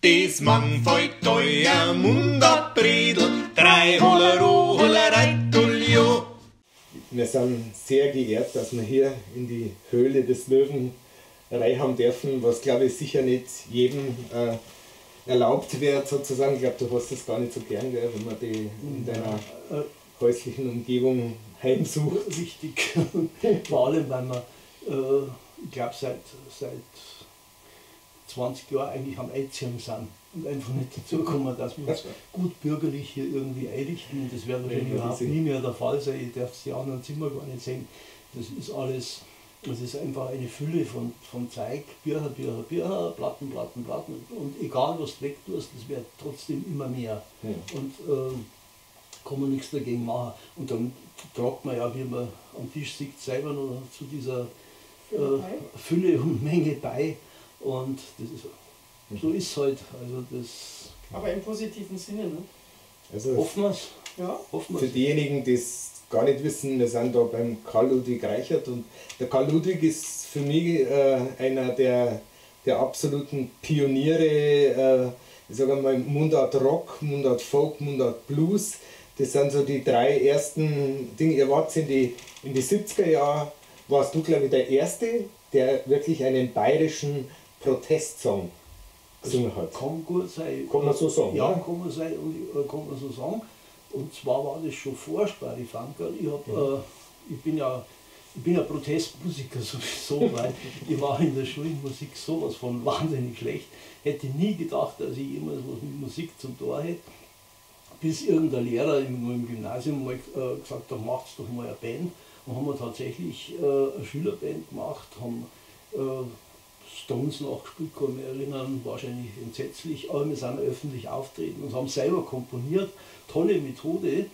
Des mang fällt teuer Mundartbredel, drei Hollero, Hollereitulio. Wir sind sehr geehrt, dass wir hier in die Höhle des Löwen rein haben dürfen, was, glaube ich, sicher nicht jedem erlaubt wird, sozusagen. Ich glaube, du hast das gar nicht so gern, gell, wenn man die in deiner häuslichen Umgebung heimsucht. Richtig. Vor allem, weil man, ich glaube, seit 20 Jahren eigentlich am Einziehen sind und einfach nicht dazu kommen, dass wir uns gut bürgerlich hier irgendwie einrichten. Und das wird wahrscheinlich überhaupt nie mehr der Fall sein. Ich darf die anderen Zimmer gar nicht sehen. Das ist alles, das ist einfach eine Fülle von Zeug. Bücher, Bücher, Bücher, Platten, Platten, Platten. Und egal, was du wegtust, das wird trotzdem immer mehr. Ja. Und kann man nichts dagegen machen. Und dann tragt man ja, wie man am Tisch sieht, selber noch zu dieser Fülle und Menge bei. Und das ist, so ist es halt. Also das Aber im positiven Sinne, ne? Also hoffen wir's. Ja. Hoffen wir's. Für diejenigen, die es gar nicht wissen, wir sind da beim Karl Ludwig Reichert und der Karl Ludwig ist für mich einer der absoluten Pioniere, ich sage mal Mundart Rock, Mundart Folk, Mundart Blues. Das sind so die drei ersten Dinge. Ihr wart in die 70er Jahre, warst du, glaube ich, der Erste, der wirklich einen bayerischen Protestsong gesungen hat. Kann gut sein. Kann man so sagen? Ja, ne? Kann man sein und kann man so sagen. Und zwar war das schon vor Sparrifankerl. Ich bin ja Protestmusiker sowieso, weil ich war in der Schulmusik sowas von wahnsinnig schlecht. Hätte nie gedacht, dass ich jemals was mit Musik zum Tor hätte. Bis irgendein Lehrer im Gymnasium mal gesagt hat, macht's doch mal eine Band. Und haben wir tatsächlich eine Schülerband gemacht, haben Stones nachgespielt, kann ich mich erinnern, wahrscheinlich entsetzlich, aber wir sind öffentlich auftreten und haben selber komponiert. Tolle Methode,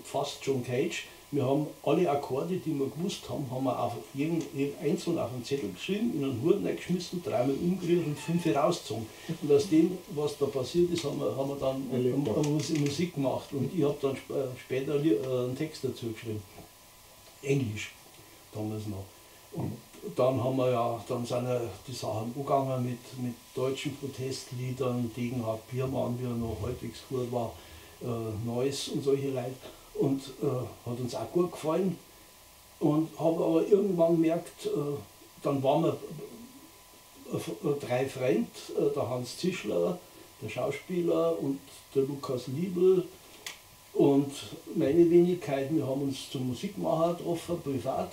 fast John Cage. Wir haben alle Akkorde, die wir gewusst haben, haben wir auf jeden einzeln auf einen Zettel geschrieben, in einen Hut reingeschmissen, dreimal umgerührt und 5 rausgezogen. Und aus dem, was da passiert ist, haben wir dann Musik gemacht. Und ich habe dann später einen Text dazu geschrieben. Englisch, damals noch. Und dann haben wir ja, dann sind ja die Sachen angegangen mit deutschen Protestliedern, Degenhard Biermann, wie er noch halbwegs gut war, Neuss und solche Leute. Und hat uns auch gut gefallen. Und habe aber irgendwann gemerkt, dann waren wir drei Freunde, der Hans Zischler, der Schauspieler und der Lukas Liebel und meine Wenigkeit. Wir haben uns zum Musikmacher getroffen, privat,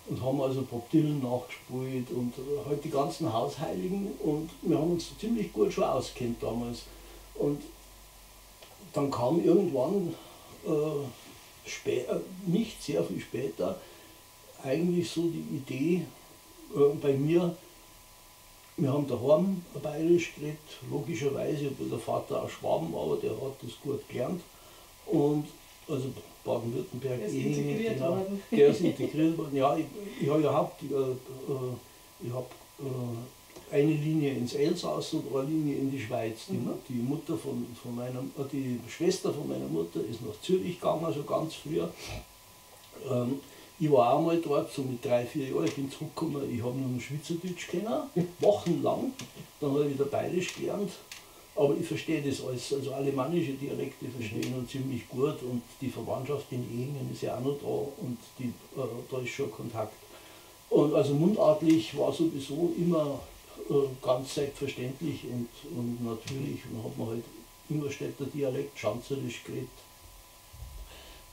und haben also Bob Dylan nachgespielt und halt die ganzen Hausheiligen, und wir haben uns ziemlich gut schon auskennt damals. Und dann kam irgendwann, nicht sehr viel später, eigentlich so die Idee bei mir, wir haben daheim bayerisch geredet, logischerweise, obwohl der Vater aus Schwaben war, aber der hat das gut gelernt. Und also Baden-Württemberg, Der ist integriert genau, worden. Der ist integriert worden. Ja, ich habe überhaupt, ich hab, eine Linie ins Elsass und eine Linie in die Schweiz. Die Mutter von meiner, die Schwester von meiner Mutter ist nach Zürich gegangen, schon ganz früher. Ich war auch mal dort, so mit 3, 4 Jahren, ich bin zurückgekommen, ich habe nur noch Schweizerdeutsch kennen, wochenlang. Dann habe ich wieder Bayerisch gelernt. Aber ich verstehe das alles, also alemannische Dialekte verstehe ich noch ziemlich gut, und die Verwandtschaft in Ehingen ist ja auch noch da, und da ist schon Kontakt. Und also mundartlich war sowieso immer ganz selbstverständlich und natürlich, und hat man halt Ingolstädter Dialekt, Schanzerisch geredet.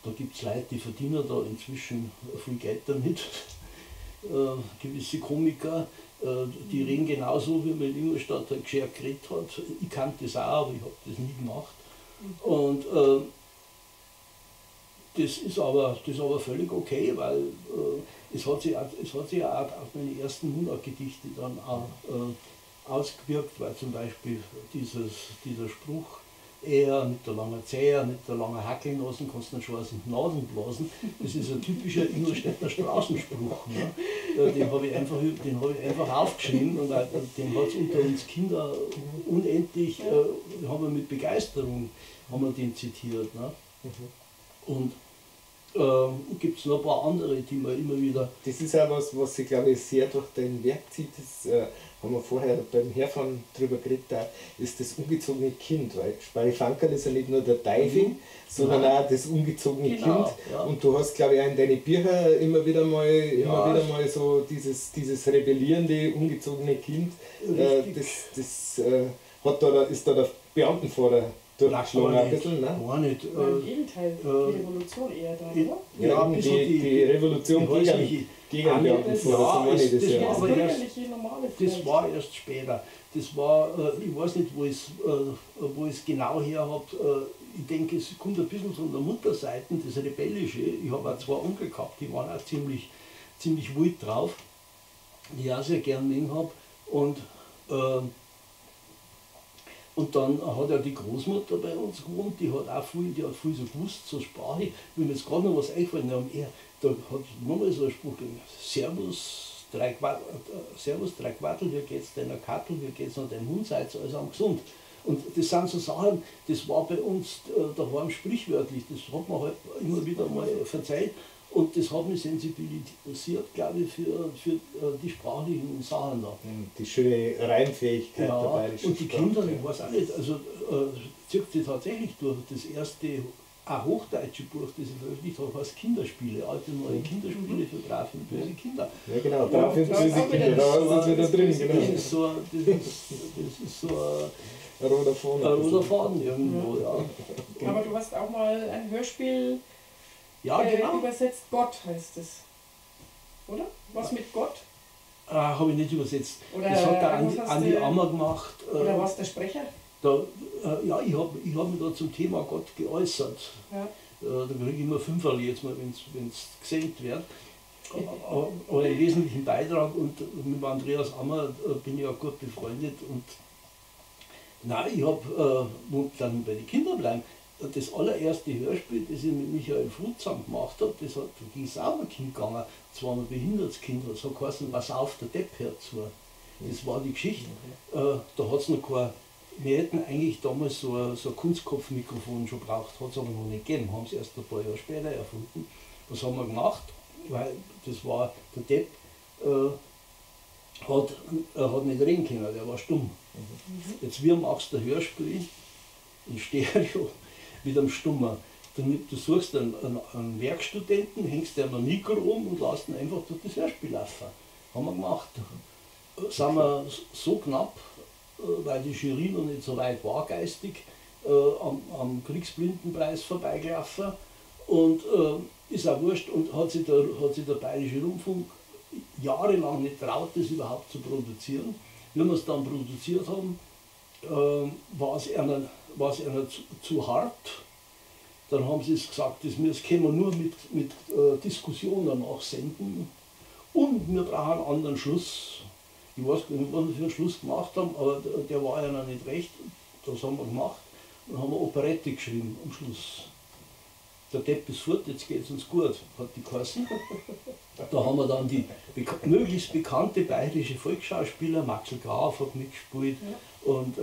Da gibt es Leute, die verdienen da inzwischen viel Geld damit. Gewisse Komiker, die reden genauso, wie man in Ingolstadt halt geschert geredet hat. Ich kannte das auch, aber ich habe das nie gemacht. Und das ist aber völlig okay, weil es hat sich auch auf meine ersten Mundartgedichte dann auch ausgewirkt, weil zum Beispiel dieser Spruch, er mit der langen Zehe, mit der langen Hackelnasen, kannst du einen Schwarz in die Nasen blasen. Das ist ein typischer Ingolstädter Straßenspruch. Ne? Den habe ich einfach aufgeschrieben, und den hat es unter uns Kinder unendlich, haben wir mit Begeisterung haben wir den zitiert. Ne? Und Gibt es noch ein paar andere, die man immer wieder. Das ist auch was, was sich, glaube ich, sehr durch dein Werk zieht. Das haben wir vorher beim Herfahren drüber geredet, da ist das ungezogene Kind. Weil Sparri-Fankerl ist ja nicht nur der Teufel, sondern auch das ungezogene Genau, Kind. ja. Und du hast, glaube ich, auch in deine Bücher immer wieder mal so dieses rebellierende, ungezogene Kind. Richtig. Das ist da der Beamtenvater durchgeschlagen ein bisschen, ne? Gar nicht. Nein, im Gegenteil, die Revolution eher da, oder? Ja, ein bisschen die Revolution die häusliche- gegen Beamtenvater, so meine ich das das ja. war Das aber bürgerliche Normale Das vielleicht. war erst später. Das war, ich weiß nicht, wo ich es genau her habe. Ich denke, es kommt ein bisschen von der Mutterseite, das Rebellische. Ich habe auch zwei Onkel gehabt, die waren auch ziemlich, ziemlich wild drauf, die ich auch sehr gern mögen habe. Und dann hat ja die Großmutter bei uns gewohnt, die hat auch viel, die hat viel so gewusst, so Sprache. Wenn mir jetzt gerade noch was eingefallen, da hat nochmal so ein Spruch gegeben, Servus, drei Quartel, wie geht's deiner Kattel, wie geht's noch deinem Hund, seid ihr allesamt gesund. Und das sind so Sachen, das war bei uns daheim sprichwörtlich, das hat man halt immer wieder mal verzeiht. Und das hat mich sensibilisiert, glaube ich, für die sprachlichen Sachen da. Die schöne Reimfähigkeit Ja, der bayerischen und die Sprache. Kinder, ich weiß auch nicht, also zieht sich tatsächlich durch. Das erste auch hochdeutsche Buch, das ich veröffentlicht habe, heißt Kinderspiele, alte neue Kinderspiele für brave und böse Kinder. Ja genau, brave und Ja, böse auch wieder Kinder, da das ist es wieder drin, genau. Das ist so, das ist so ein roter Faden. ein roter Faden irgendwo, ja. Aber du hast auch mal ein Hörspiel Ja, genau. übersetzt, Gott heißt es. Oder? Was mit Gott? Ah, habe ich nicht übersetzt. Oder das hat der was hast Andi du- Ammer gemacht. Oder warst der Sprecher? Da, ja, ich hab mich da zum Thema Gott geäußert. Ja. Da kriege ich immer Fünferl jetzt mal, wenn es gesendet wird. Aber einen wesentlichen Beitrag, und mit dem Andreas Ammer bin ich auch gut befreundet. Und nein, ich habe dann bei den Kindern bleiben. Das allererste Hörspiel, das ich mit Michael Fruth zusammen gemacht habe, da ging es auch um ein Kind gegangen. Das war ein behindertes Kind, das hat geheißen, was auf der Depp hört zu. Das war die Geschichte. Da hat es noch kein. Wir hätten eigentlich damals so ein Kunstkopfmikrofon schon gebraucht, hat es aber noch nicht gegeben, haben es erst ein paar Jahre später erfunden. Was haben wir gemacht? Weil das war, der Depp hat nicht reden können, der war stumm. Jetzt, wie machst du ein Hörspiel in Stereo mit einem Stummer? Du suchst einen Werkstudenten, hängst dem ein Mikro um und lässt ihn einfach durch das Hörspiel laufen. Haben wir gemacht. Sind wir so knapp, weil die Jury noch nicht so weit war geistig, am Kriegsblindenpreis vorbeigelaufen. Und ist auch wurscht, und hat sich der Bayerische Rundfunk jahrelang nicht traut, das überhaupt zu produzieren. Wie wir es dann produziert haben, war es einer zu hart. Dann haben sie es gesagt, das können wir nur mit Diskussion danach senden. Und wir brauchen einen anderen Schluss. Ich weiß nicht, was wir für einen Schluss gemacht haben, aber der war ja noch nicht recht. Das haben wir gemacht. Dann haben wir Operette geschrieben am Schluss. Der Depp ist fort, jetzt geht es uns gut, hat die geheißen. Da haben wir dann die möglichst bekannte bayerische Volksschauspieler, Maxl Graf hat mitgespielt, ja. Und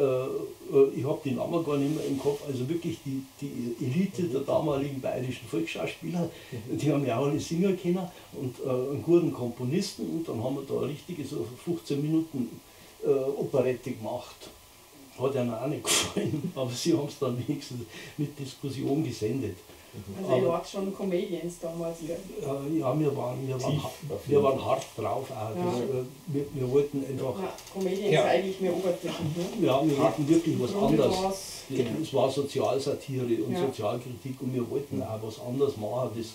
ich habe die Namen gar nicht mehr im Kopf, also wirklich die Elite der damaligen bayerischen Volksschauspieler, die haben ja auch alle singen können und einen guten Komponisten, und dann haben wir da eine richtige so 15 Minuten Operette gemacht. Hat ihnen auch nicht gefallen, aber sie haben es dann wenigstens mit Diskussion gesendet. Also ihr wart schon Comedians damals, gell? Ja, wir waren hart drauf auch. Ja. Das, wir wollten einfach... Ja, Comedians ja. ist eigentlich mehr oberflächlich, ne? Ja, wir wollten wirklich was anderes. Genau. Es war Sozialsatire und ja. Sozialkritik, und wir wollten auch was anderes machen. Das,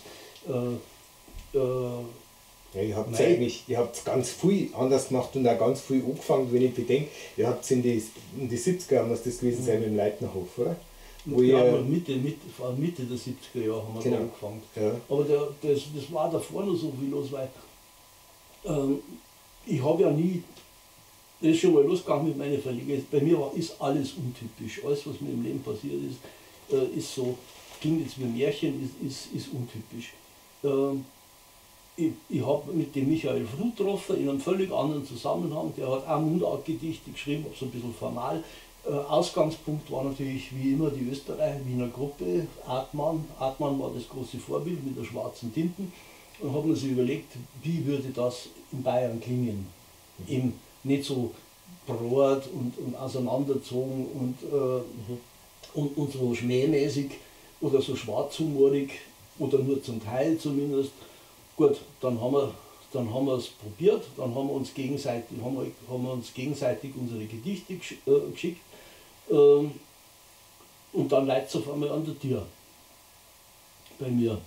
ja, ihr habt eigentlich, ihr habt ganz viel anders gemacht und auch ganz viel angefangen, wenn ich bedenke, ihr habt in die 70er muss das gewesen sein mit dem Leitnerhof, oder? Wo ja, ihr Mitte der 70er Jahre haben wir genau. da angefangen. Ja. Aber das war davor noch so viel los, weil ich habe ja nie, das ist schon mal losgegangen mit meinen Verlegern. Bei mir ist alles untypisch. Alles, was mir im Leben passiert ist, ist so, klingt jetzt wie ein Märchen, ist untypisch. Ich habe mit dem Michael Fruth getroffen, in einem völlig anderen Zusammenhang. Der hat auch Mundartgedichte geschrieben, so ein bisschen formal. Ausgangspunkt war natürlich wie immer die Österreicher, Wiener Gruppe, Artmann. Artmann war das große Vorbild mit der schwarzen Tinten. Und haben sich überlegt, wie würde das in Bayern klingen. Eben nicht so brot und auseinanderzogen und so schmähmäßig oder so schwarzhumorig oder nur zum Teil zumindest. Gut, dann haben wir es probiert, dann haben wir uns gegenseitig, haben wir uns gegenseitig unsere Gedichte geschickt und dann läuft es auf einmal an der Tür. Bei mir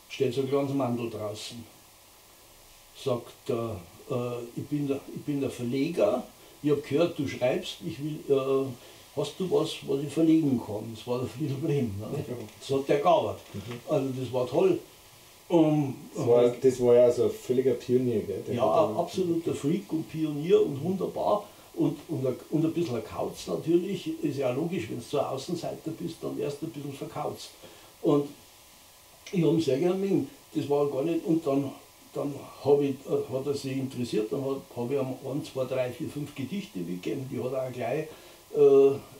steht so ein kleines Mandel draußen. Sagt, ich bin der Verleger, ich habe gehört, du schreibst, ich will, hast du was, was ich verlegen kann? Das war der Friedel Brehm. Ne? Das hat der gearbeitet. Also das war toll. Das war ja so ein völliger Pionier, gell? Der ja, absoluter Freak und Pionier und wunderbar. Und ein bisschen ein Kauz natürlich, ist ja logisch, wenn du so ein Außenseiter bist, dann erst ein bisschen verkauzt. Und ich habe ihn sehr gern mögen, das war gar nicht, und dann hat er sich interessiert, dann habe ich ihm 1, 2, 3, 4, 5 Gedichte gegeben, die hat er auch gleich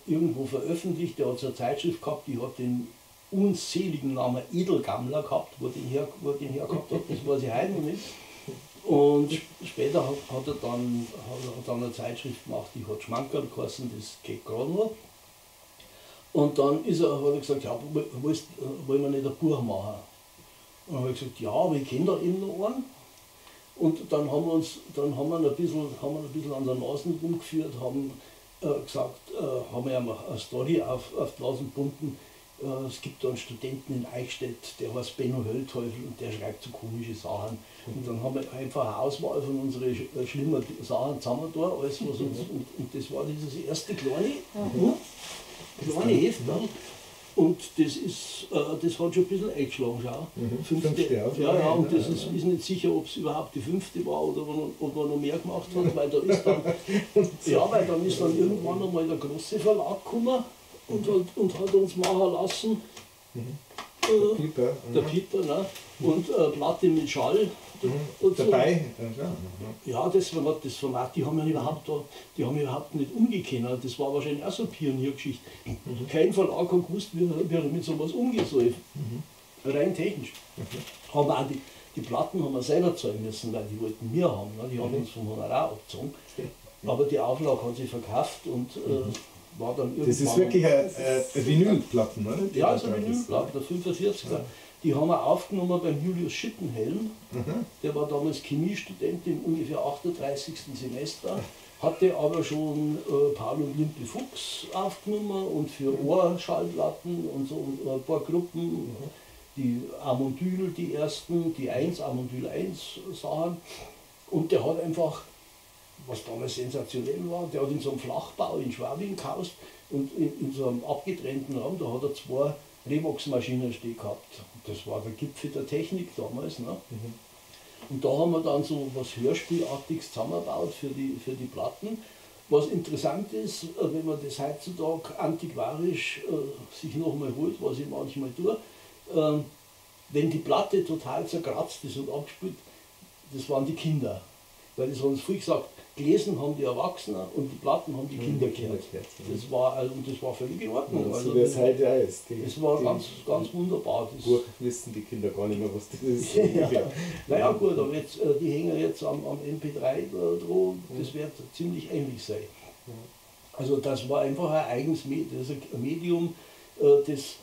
irgendwo veröffentlicht. Der hat so eine Zeitschrift gehabt, die hat den unseligen Namen Edelgammler gehabt, wo den her gehabt hat, das weiß ich heute noch nicht. Und später hat er dann eine Zeitschrift gemacht, die hat Schmankerl geheißen, das geht gerade noch. Und dann hat er gesagt, ja, wollen wir nicht ein Buch machen? Und dann habe ich gesagt, ja, aber ich kenne da eben noch einen. Und dann haben wir uns dann haben wir ein bisschen an der Nase rumgeführt, haben gesagt, haben wir eine Story auf die Nase gebunden. Es gibt da einen Studenten in Eichstätt, der heißt Benno Höllteufel und der schreibt so komische Sachen. Und dann haben wir einfach eine Auswahl von unseren schlimmen Sachen zusammen da, alles was uns, und das war dieses erste kleine, kleine Heft. Und das ist, das hat schon ein bisschen eingeschlagen, schau. Fünfte, ja, und das ist nicht sicher, ob es überhaupt die fünfte war oder ob man noch mehr gemacht hat, weil da ist dann, ja, weil dann ist dann irgendwann einmal der große Verlag gekommen und hat uns machen lassen. Der Pieper. Der Pieper, ne? Und Platte mit Schall. Und dabei? So. Ja, das war das Format, die haben ja überhaupt, die haben überhaupt nicht umgehen. Das war wahrscheinlich auch so eine Pioniergeschichte. Kein Verlag hat gewusst, wie er mit sowas umgehen soll. Rein technisch. Haben auch die Platten haben wir selber zahlen müssen, weil die wollten wir haben. Ne? Die haben uns vom Honorar abgezogen. Aber die Auflage hat sich verkauft und war dann irgendwann. Das ist wirklich eine Vinylplatten, oder? Die ja, also eine Vinylplatte, der 45er. Ja. Die haben wir aufgenommen beim Julius Schittenhelm. Der war damals Chemiestudent im ungefähr 38. Semester, hatte aber schon Paul und Limpe Fuchs aufgenommen und für Ohrschallplatten und so und ein paar Gruppen, die Amondyl, die ersten, die 1, Amondyl 1 Sachen. Und der hat einfach, was damals sensationell war, der hat in so einem Flachbau in Schwabing gehaust und in so einem abgetrennten Raum, da hat er 2 Revox-Maschinen stehen gehabt. Das war der Gipfel der Technik damals. Ne? Und da haben wir dann so was Hörspielartiges zusammengebaut für die Platten. Was interessant ist, wenn man das heutzutage antiquarisch sich nochmal holt, was ich manchmal tue, wenn die Platte total zerkratzt ist und abgespielt, das waren die Kinder. Weil das haben sie früh gesagt, gelesen haben die Erwachsenen und die Platten haben die Kinder gehört. Das war, also, und das war völlig in Ordnung. Ja, so wie es heute auch ist. Das war ganz, ganz wunderbar. Das Buch wissen die Kinder gar nicht mehr, was das ist. Ja. Naja gut, aber jetzt, die hängen jetzt am MP3 dran, das wird ziemlich ähnlich sein. Also das war einfach ein eigenes Medium, das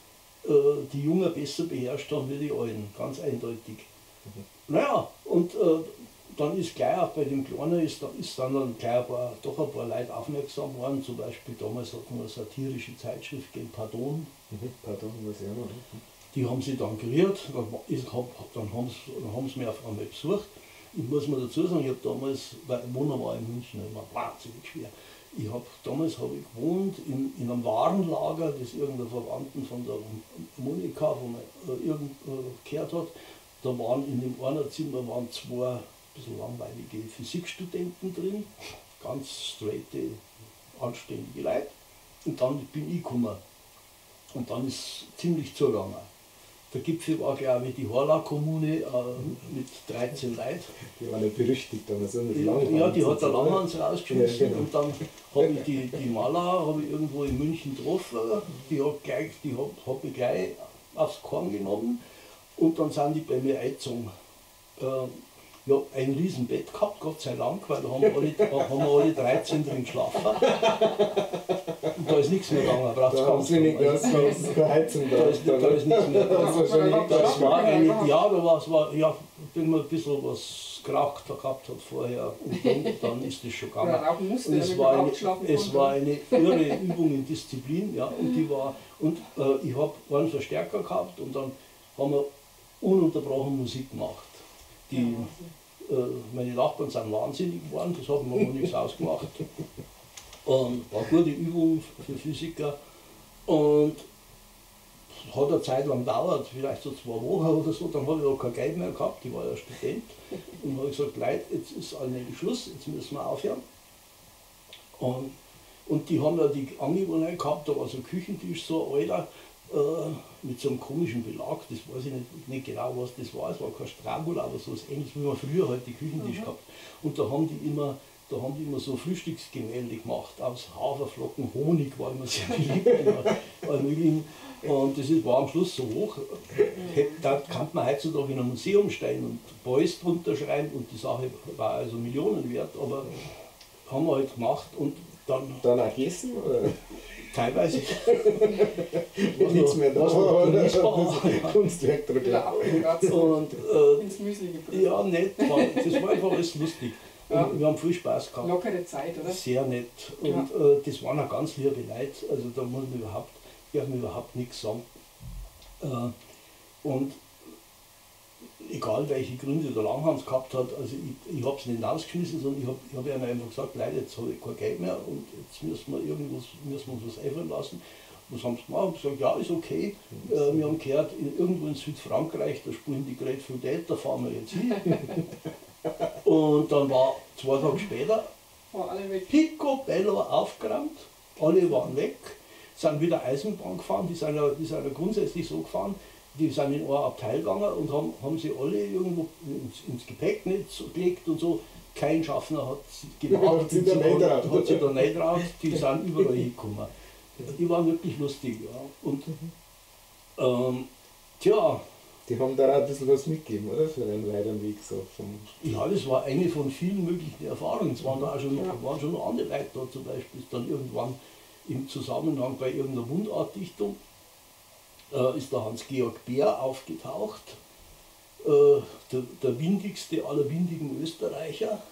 die Jungen besser beherrscht haben wie die Alten, ganz eindeutig. Naja, und dann ist gleich auch bei dem Kleinen ist dann gleich doch ein paar Leute aufmerksam worden. Zum Beispiel damals hat man eine satirische Zeitschrift gegeben, Pardon. Pardon, was ja noch. Die haben sie dann gerührt, dann haben sie mich auf einmal besucht. Ich muss mir dazu sagen, ich habe damals, weil Wohnen war in München immer wahnsinnig schwer. Damals habe ich gewohnt in einem Warenlager, das irgendein Verwandten von der Monika gehört hat. Da waren in dem einen Zimmer waren 2 bisschen langweilige Physikstudenten drin, ganz straighte, anständige Leute. Und dann bin ich gekommen. Und dann ist es ziemlich zugegangen. Der Gipfel war, glaube ich, die Horla-Kommune mit 13 Leuten. Die waren ja berüchtigt damals, mit Langhans. Ja, die hat der Langhans rausgeschmissen. Ja, genau. Und dann habe ich die Mala hab ich irgendwo in München getroffen. Die hat mich gleich aufs Korn genommen und dann sind die bei mir eingezogen. Ich habe ein Riesenbett gehabt, Gott sei Dank, weil da haben wir alle 13 drin geschlafen. Und da ist nichts mehr gegangen, braucht's Da haben sie nicht, da ist keine Heizung da. Da ist nichts mehr gegangen. Das war eine, ja, da war, es war, ja, wenn man ein bisschen was geraucht gehabt hat vorher, und dann ist das schon gegangen. Musste, und es war eine irre Übung in Disziplin, ja, und die war, und ich habe einen Verstärker gehabt und dann haben wir ununterbrochen Musik gemacht. Meine Nachbarn sind wahnsinnig geworden, das hat mir noch nichts ausgemacht. Und war eine gute Übung für Physiker und hat eine Zeit lang gedauert, vielleicht so 2 Wochen oder so, dann habe ich auch kein Geld mehr gehabt, ich war ja Student und habe gesagt, Leute, jetzt ist allmählich Schluss, jetzt müssen wir aufhören. Und die haben ja die Angewohnheit gehabt, da war so ein Küchentisch, so ein alter, mit so einem komischen Belag, das weiß ich nicht genau, was das war, es war kein Strangul, aber so was Ähnliches, wie man früher halt die Küchentisch gehabt. Und da haben die immer so Frühstücksgemälde gemacht, aus Haferflocken, Honig war immer sehr beliebt. Und das war am Schluss so hoch, da kann man heutzutage in einem Museum stehen und Beuys drunter schreiben und die Sache war also Millionen wert, aber haben wir halt gemacht und dann... Dann auch gegessen, oder? Teilweise. Nichts mehr da, oder? Kunstwerk drüber. Und, ins Müsli gebracht. Ja, nett. Das war einfach alles lustig. Und ja. Wir haben viel Spaß gehabt. Lockere Zeit, oder? Sehr nett. Und ja. Das waren auch ganz liebe Leute. Also da muss man überhaupt, darf man überhaupt nichts sagen. Und egal welche Gründe der Langhans gehabt hat, also ich habe es nicht rausgeschmissen, sondern ich hab ihnen einfach gesagt, Leute, jetzt habe ich kein Geld mehr und jetzt müssen wir irgendwas, müssen wir uns was einfallen lassen. Was haben sie gemacht? Ich habe gesagt, ja, ist okay. Wir haben gehört, irgendwo in Südfrankreich, da spielen die Grateful Dead, da fahren wir jetzt hin. Und dann war 2 Tage später picobello aufgeräumt, alle waren weg, sind wieder Eisenbahn gefahren, die sind ja grundsätzlich so gefahren, die sind in ein Abteil gegangen und haben sie alle irgendwo ins Gepäcknetz gelegt und so. Kein Schaffner hat gemacht, hat sich da nicht raus, die sind überall hingekommen. Die waren wirklich lustig, ja. Und tja. Die haben da auch ein bisschen was mitgegeben, oder? Für den weiteren Weg so. Ja, das war eine von vielen möglichen Erfahrungen. Es waren da auch schon noch, waren schon noch andere Leute da, zum Beispiel ist dann irgendwann im Zusammenhang bei irgendeiner Mundartdichtung ist der Hans-Georg Beer aufgetaucht, der windigste aller windigen Österreicher.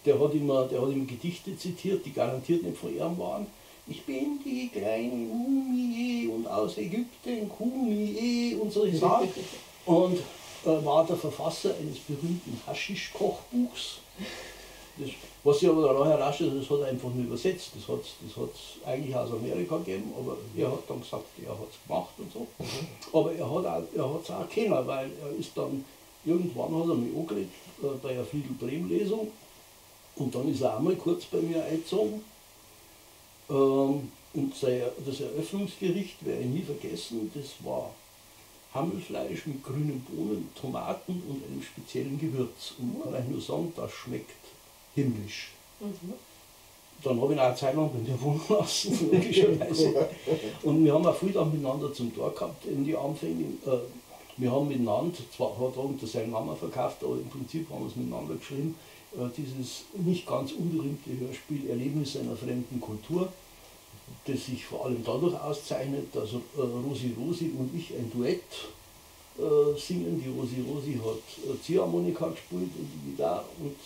Der hat immer Gedichte zitiert, die garantiert nicht von ihm waren. Ich bin die kleine Mumie und aus Ägypten Kumie und solche Sachen. Und war der Verfasser eines berühmten Haschisch-Kochbuchs. Das, was sich aber danach herausstellt, das hat er einfach nur übersetzt. Das hat es eigentlich aus Amerika gegeben, aber er hat dann gesagt, er hat es gemacht und so. Aber er hat es auch kennen, weil er ist dann, irgendwann hat er mich angeredet bei einer Friedel-Brehm-Lesung und dann ist er einmal kurz bei mir eingezogen. Und das Eröffnungsgericht werde ich nie vergessen, das war Hammelfleisch mit grünen Bohnen, Tomaten und einem speziellen Gewürz. Und man kann eigentlich nur sagen, das schmeckt himmlisch. Mhm. Dann habe ich ihn auch eine Zeit lang bei mir wohnen lassen, logischerweise. Und wir haben auch viel dann miteinander zum Tor gehabt in die Anfänge. Wir haben miteinander, zwar hat er unter seinen Namen verkauft, aber im Prinzip haben wir es miteinander geschrieben, dieses nicht ganz unberühmte Hörspiel Erlebnis einer fremden Kultur, das sich vor allem dadurch auszeichnet, dass Rosi Rosi und ich ein Duett singen. Die Rosi Rosi hat Ziehharmonika gespielt und die Gitarre. Und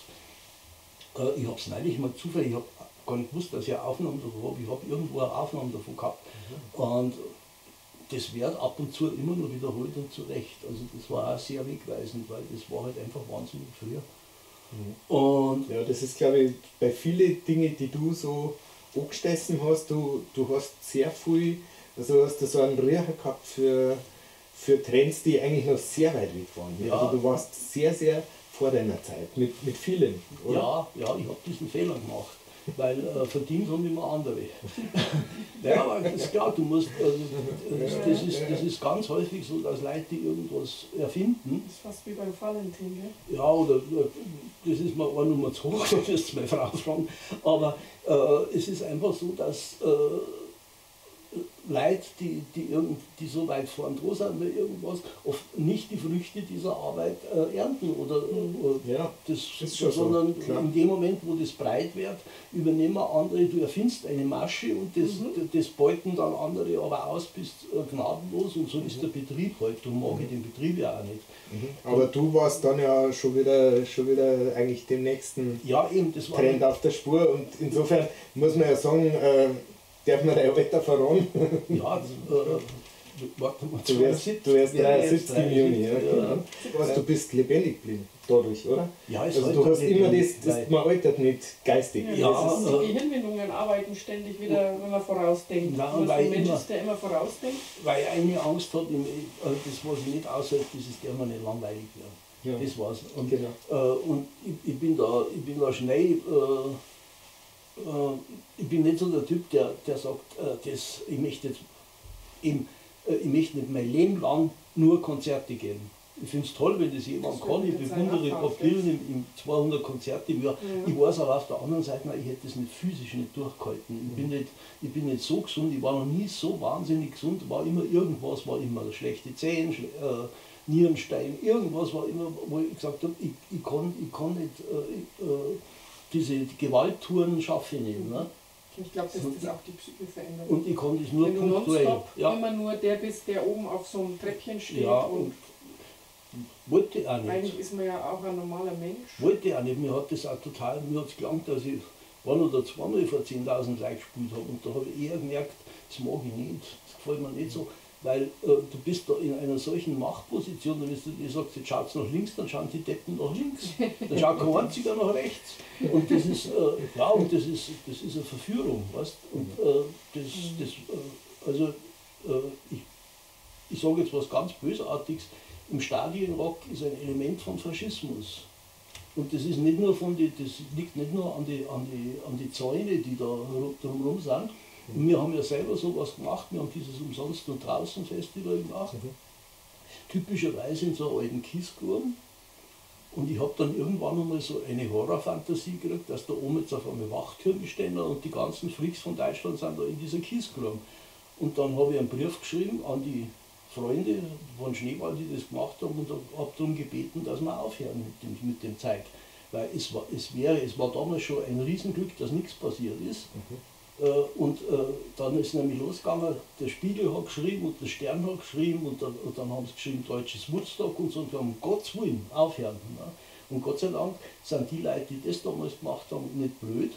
ich habe es neulich mal zufällig, ich habe gar nicht gewusst, dass ich eine Aufnahme davon habe. Ich habe irgendwo eine Aufnahme davon gehabt. Mhm. Und das wird ab und zu immer noch wiederholt und zu Recht. Also das war auch sehr wegweisend, weil das war halt einfach wahnsinnig früher. Mhm. Und ja, das ist, glaube ich, bei vielen Dingen, die du so angestessen hast, du hast sehr viel, also hast du so einen Riecher gehabt für Trends, die eigentlich noch sehr weit weg waren. Ja. Also du warst sehr, sehr vor deiner Zeit, mit vielen, oder? Ja, ja, ich habe diesen Fehler gemacht, weil verdient haben immer andere. Ja, aber das ist klar, du musst, also, das ist ganz häufig so, dass Leute, die irgendwas erfinden. Das ist fast wie beim Valentin, gell? Ja, oder das ist mir eine Nummer zu hoch, da wirst du meine Frau fragen. Aber es ist einfach so, dass Leute, die so weit vorn dran sind oder irgendwas, oft nicht die Früchte dieser Arbeit ernten. Oder, ja, das, ist schon sondern so, in dem Moment, wo das breit wird, übernehmen andere, du erfindest eine Masche und das beuten dann andere aber aus, bist gnadenlos und so ist der Betrieb halt. Darum mag ich den Betrieb ja auch nicht. Aber du warst dann ja schon wieder eigentlich dem nächsten Trend auf der Spur und insofern muss man ja sagen, darf man dein Alter verraten? Ja, warte mal, du wärst 73 im Juni. Ja, genau. Also, du bist lebendig geblieben dadurch, oder? Ja, also du hast immer das, man altert nicht geistig. Ja, das ist, die Gehirnwindungen arbeiten ständig wieder, wenn man vorausdenkt. Nein, und weil ein Mensch immer, ist, der immer vorausdenkt. Weil eine Angst hat, das was ich nicht aushalte, das ist der, man nicht langweilig wird. Ja. Das war's. Und, genau. Und ich bin da schnell. Ich bin nicht so der Typ, der sagt, ich möchte jetzt eben, ich möchte nicht mein Leben lang nur Konzerte geben. Ich finde es toll, wenn das jemand kann. Ich bewundere Bob Dylan im 200 Konzerte im Jahr. Ja. Ich weiß aber auf der anderen Seite, ich hätte das nicht physisch nicht durchgehalten. Ich bin nicht so gesund, ich war noch nie so wahnsinnig gesund, war immer irgendwas, war immer schlechte Zähne, Nierenstein, irgendwas war immer, wo ich gesagt habe, ich kann nicht diese Gewalttouren schaffe ich nicht. Ne? Ich glaube, dass das auch die Psyche verändert. Und ich kann das nur wenn du punktuell. nonstop immer nur der bist, der oben auf so einem Treppchen steht. Ja, und wollte auch nicht. Eigentlich ist man ja auch ein normaler Mensch. Wollte auch nicht. Mir hat das auch total, mir hat es gelangt, dass ich ein oder zweimal vor 10.000 Leuten gespielt habe. Und da habe ich eher gemerkt, das mag ich nicht, das gefällt mir nicht so. Weil du bist da in einer solchen Machtposition, wenn du dir sagst, jetzt schaut's nach links, dann schauen die Deppen nach links, dann schaut kein einziger nach rechts. Und das ist, ja, und das ist eine Verführung, weißt? Und ich sage jetzt was ganz Bösartiges, im Stadienrock ist ein Element von Faschismus. Und das ist nicht nur das liegt nicht nur an die Zäune, die da drumherum sind. Und wir haben ja selber sowas gemacht, wir haben dieses Umsonst und Draußen Festival gemacht, typischerweise in so einer alten Kiesgrube. Und ich habe dann irgendwann einmal so eine Horrorfantasie gekriegt, dass da oben jetzt auf einmal Wachtürme stehen und die ganzen Freaks von Deutschland sind da in dieser Kiesgrube. Und dann habe ich einen Brief geschrieben an die Freunde von Schneeball, die das gemacht haben, und habe darum gebeten, dass wir aufhören mit dem Zeug. Weil es war damals schon ein Riesenglück, dass nichts passiert ist. Und dann ist nämlich losgegangen, der Spiegel hat geschrieben und der Stern hat geschrieben und dann haben sie geschrieben, deutsches Woodstock und so, und wir haben um Gottes Willen aufhören. Ne? Und Gott sei Dank sind die Leute, die das damals gemacht haben, nicht blöd,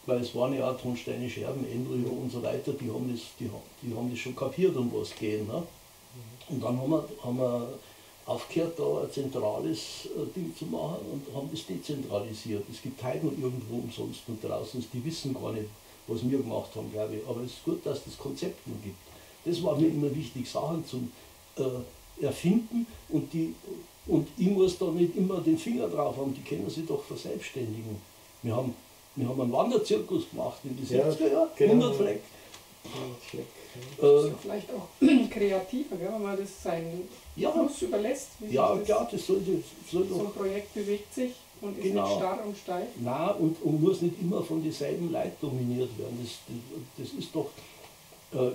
weil es waren ja auch Tonsteine Scherben, Embryo und so weiter, die haben das schon kapiert, um was geht. Ne? Und dann haben wir aufgehört, da ein zentrales Ding zu machen und haben das dezentralisiert. Es gibt heute noch irgendwo umsonst und draußen, die wissen gar nicht, was wir gemacht haben, glaube ich. Aber es ist gut, dass das Konzept noch gibt. Das war mir immer wichtig, Sachen zum Erfinden und ich muss da nicht immer den Finger drauf haben, die können sich doch verselbstständigen. Wir haben einen Wanderzirkus gemacht in den 70er Jahren, genau. 100 Fleck. Das ist ja vielleicht auch kreativer, gell, wenn man das seinen Fluss überlässt. Ja, klar, das soll doch. So ein Projekt bewegt sich und ist nicht starr und steif. Nein, und muss nicht immer von denselben Leuten dominiert werden. Das ist doch,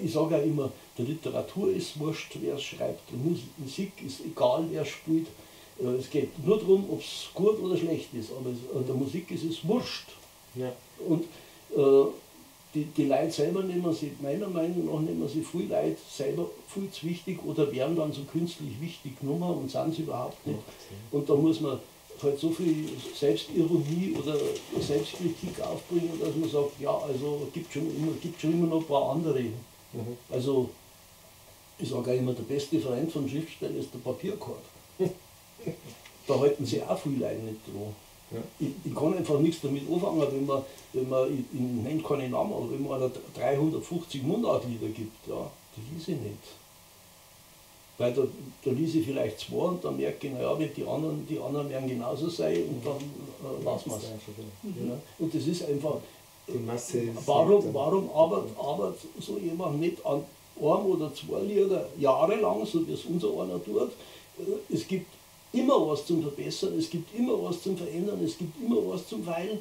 ich sage ja immer, der Literatur ist wurscht, wer es schreibt. Der Musik ist egal, wer spielt. Es geht nur darum, ob es gut oder schlecht ist, aber der Musik ist es wurscht. Ja. Und die Leute selber nehmen sie, meiner Meinung nach, nehmen sie viel Leute selber viel zu wichtig oder werden dann so künstlich wichtig genommen und sind sie überhaupt nicht. Und da muss man halt so viel Selbstironie oder Selbstkritik aufbringen, dass man sagt, ja, also gibt schon immer noch ein paar andere. Mhm. Also ich sage auch immer, der beste Freund von Schriftsteller ist der Papierkorb. Da halten sie auch viele Leute nicht dran. Ja. Ich kann einfach nichts damit anfangen, wenn man ich nenne keine Namen, aber wenn man einer 350 Mundartlieder gibt, ja, die lese ich nicht. Weil da lese ich vielleicht zwei und dann merke ich, naja, die anderen werden genauso sein und dann lassen wir es. Mhm. Ja. Und das ist einfach, Die Masse ist Warum arbeitet so jemand nicht an einem oder zwei Lieder jahrelang, so wie es unser einer tut? Es gibt immer was zum Verbessern, es gibt immer was zum Verändern, es gibt immer was zum Feilen.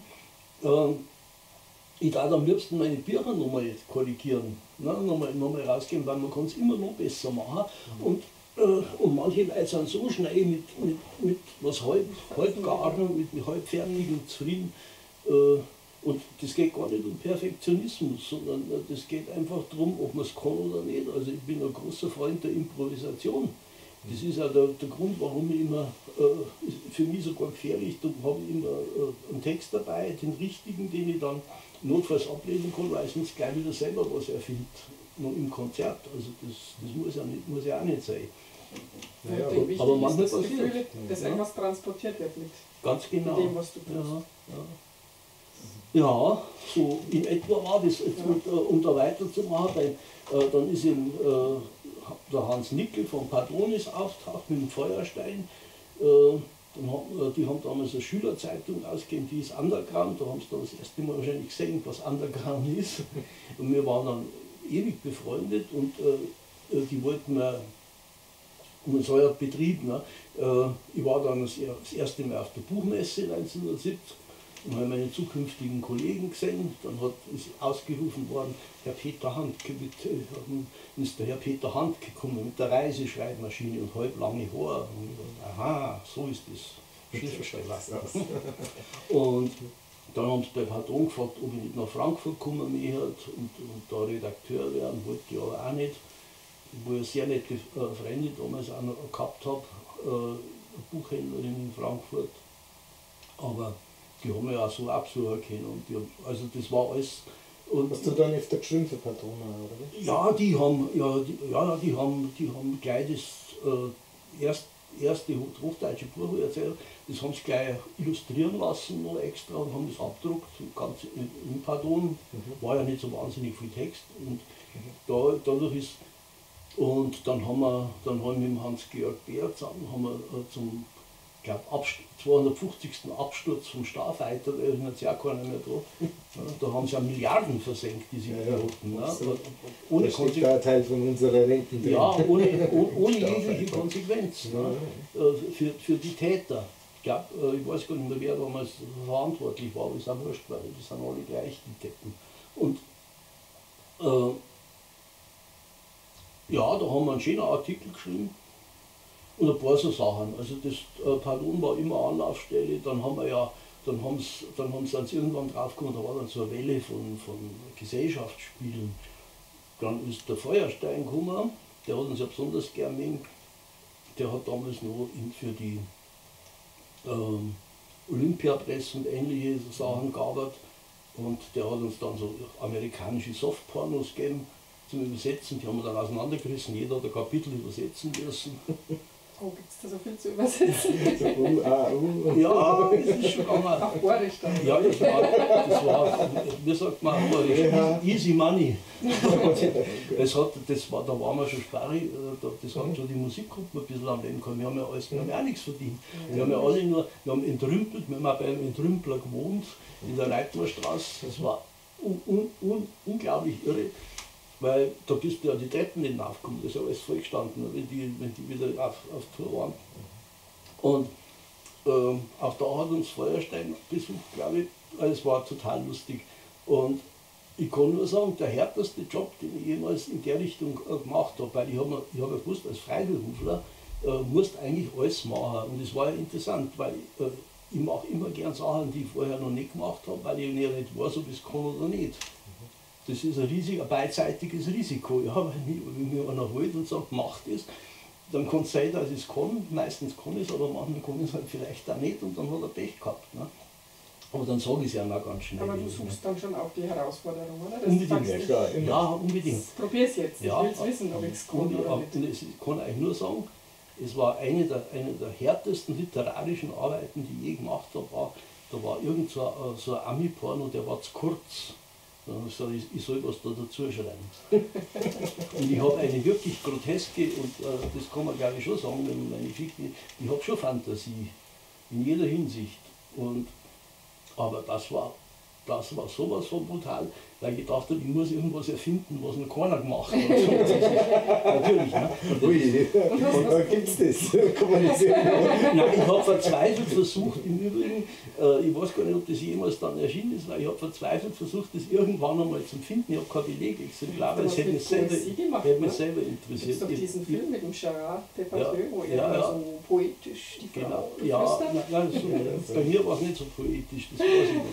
Ich darf am liebsten meine Bücher nochmal korrigieren, ne? Nochmal rausgeben, weil man kann es immer noch besser machen. Und manche Leute sind so schnell mit was halbgaren, mit halbfertigen zufrieden. Und das geht gar nicht um Perfektionismus, sondern das geht einfach darum, ob man es kann oder nicht. Also ich bin ein großer Freund der Improvisation. Das ist auch der Grund, warum ich immer, für mich sogar gefährlich, da habe ich immer einen Text dabei, den richtigen, den ich dann notfalls ablesen kann, weil ich sonst gleich wieder selber was erfinde, noch im Konzert. Also das muss ja auch nicht sein. Ja, ja, aber manchmal ist das passiert. Gefühl, dass irgendwas transportiert wird mit, ganz genau. mit dem, was du tust. Ja, ja. Ja, so in etwa war das. Jetzt, ja. Um da weiterzumachen, weil, dann ist eben der Hans Nickel von Patronis auftaucht mit dem Feuerstein. Die haben damals eine Schülerzeitung ausgegeben, die ist Underground. Da haben sie dann das erste Mal wahrscheinlich gesehen, was Underground ist. Und wir waren dann ewig befreundet und die wollten mir, und so ein Betrieb, ne? Ich war dann das erste Mal auf der Buchmesse 1970 und habe meine zukünftigen Kollegen gesehen. Dann ist ausgerufen worden, Herr Peter Handke, ist der Herr Peter Handke gekommen mit der Reiseschreibmaschine und halblange Haare. Und ich dachte, aha, so ist das Schriftsteller. Und dann haben sie bei Patron gefragt, ob ich nicht nach Frankfurt kommen möchte und da Redakteur werden, wollte ich aber auch nicht. Wo ich sehr nette Freunde damals auch noch gehabt habe, eine Buchhändlerin in Frankfurt. Aber die haben ja auch so absuchen können. Und die haben, also das war alles. Und hast du dann öfter geschrieben für Patrona, oder? Ja, die haben, die haben gleich das erste hochdeutsche Buch erzählt, das haben sie gleich illustrieren lassen noch extra und haben das abgedruckt, ganz im Patron. War ja nicht so wahnsinnig viel Text. Und dadurch ist. Und dann haben wir mit dem Hans-Georg Beer zusammen haben wir zum, glaub, 250. Absturz vom Starfighter, da erinnert sich auch keiner mehr dran. Ja, da haben sie ja Milliarden versenkt, diese Piloten. Ne? Ohne da ein Teil von unserer Renten drin. Ja, ohne jegliche Konsequenz, ne? Für die Täter. Ich glaube, ich weiß gar nicht mehr, wer damals verantwortlich war, aber ist auch wurscht, weil die sind alle gleich, die Deppen. Und ja, da haben wir einen schönen Artikel geschrieben und ein paar so Sachen. Also das Patron war immer Anlaufstelle, dann haben wir ja, dann haben sie irgendwann draufgekommen, da war dann so eine Welle von Gesellschaftsspielen. Dann ist der Feuerstein gekommen, der hat uns ja besonders gern mögen. Der hat damals noch für die Olympiapresse und ähnliche Sachen gearbeitet und der hat uns dann so amerikanische Softpornos gegeben zum Übersetzen, die haben wir dann auseinandergerissen, jeder hat ein Kapitel übersetzen müssen. Oh, gibt es da so viel zu übersetzen? So, U, A, U. Ja, das ist schon gegangen. Auf Bayerisch dann. Ja, das war, wie sagt man, ja. Easy Money. Da waren wir schon sparrig, das hat schon die Musikgruppe ein bisschen am Leben gehabt. Wir haben ja alles, wir haben ja auch nichts verdient. Wir haben ja alle nur, wir haben entrümpelt, wir haben auch beim Entrümpler gewohnt, in der Leitnerstraße. Das war unglaublich irre. Weil da bist du ja die Treppen nicht aufgekommen, das ist ja alles vollgestanden, wenn die wieder auf Tour waren. Und auch da hat uns Feuerstein besucht, glaube ich. Also es war total lustig. Und ich kann nur sagen, der härteste Job, den ich jemals in der Richtung gemacht habe, weil ich hab ja gewusst, als Freiberufler musst eigentlich alles machen. Und es war ja interessant, weil ich mache immer gern Sachen, die ich vorher noch nicht gemacht habe, weil ich ja nicht weiß, ob ich es kann oder nicht. Das ist ein beidseitiges Risiko. Ja, wenn mir einer holt und sagt, mach das, dann kann es sein, dass ich es kann. Meistens kann ich es, aber manchmal kann ich es halt vielleicht auch nicht und dann hat er Pech gehabt. Ne? Aber dann sage ich es ja auch ganz schnell. Aber du suchst dann schon auch die Herausforderung, oder? Das Unbedingt. Sagst, ja, klar, ja, unbedingt. Probier es jetzt, ja, ich will es wissen, ob ich es kann oder nicht. Und ich kann euch nur sagen, es war eine der härtesten literarischen Arbeiten, die ich je gemacht habe. Da war irgend so ein Ami-Porno, der war zu kurz. Dann habe ich gesagt, ich soll was da dazu schreiben. Und ich habe eine wirklich groteske, und das kann man glaube ich schon sagen, wenn man meine Geschichte, ich habe schon Fantasie, in jeder Hinsicht. Aber das war Das war sowas von brutal, weil ich gedacht habe, ich muss irgendwas erfinden, was noch keiner gemacht hat. Natürlich. Ne? Ui, gibt's das? Kann man das irgendwo? Nein, ich habe verzweifelt versucht, im Übrigen, ich weiß gar nicht, ob das jemals dann erschienen ist, weil ich habe verzweifelt versucht, das irgendwann einmal zu finden. Ich habe kein Belegexemplar, weil es hätte mich selber interessiert. Es gibt doch diesen Film mit dem Gérard Depardieu, wo er so poetisch die Frau flüstert. Nein, so, bei mir war es nicht so poetisch, das weiß ich nicht.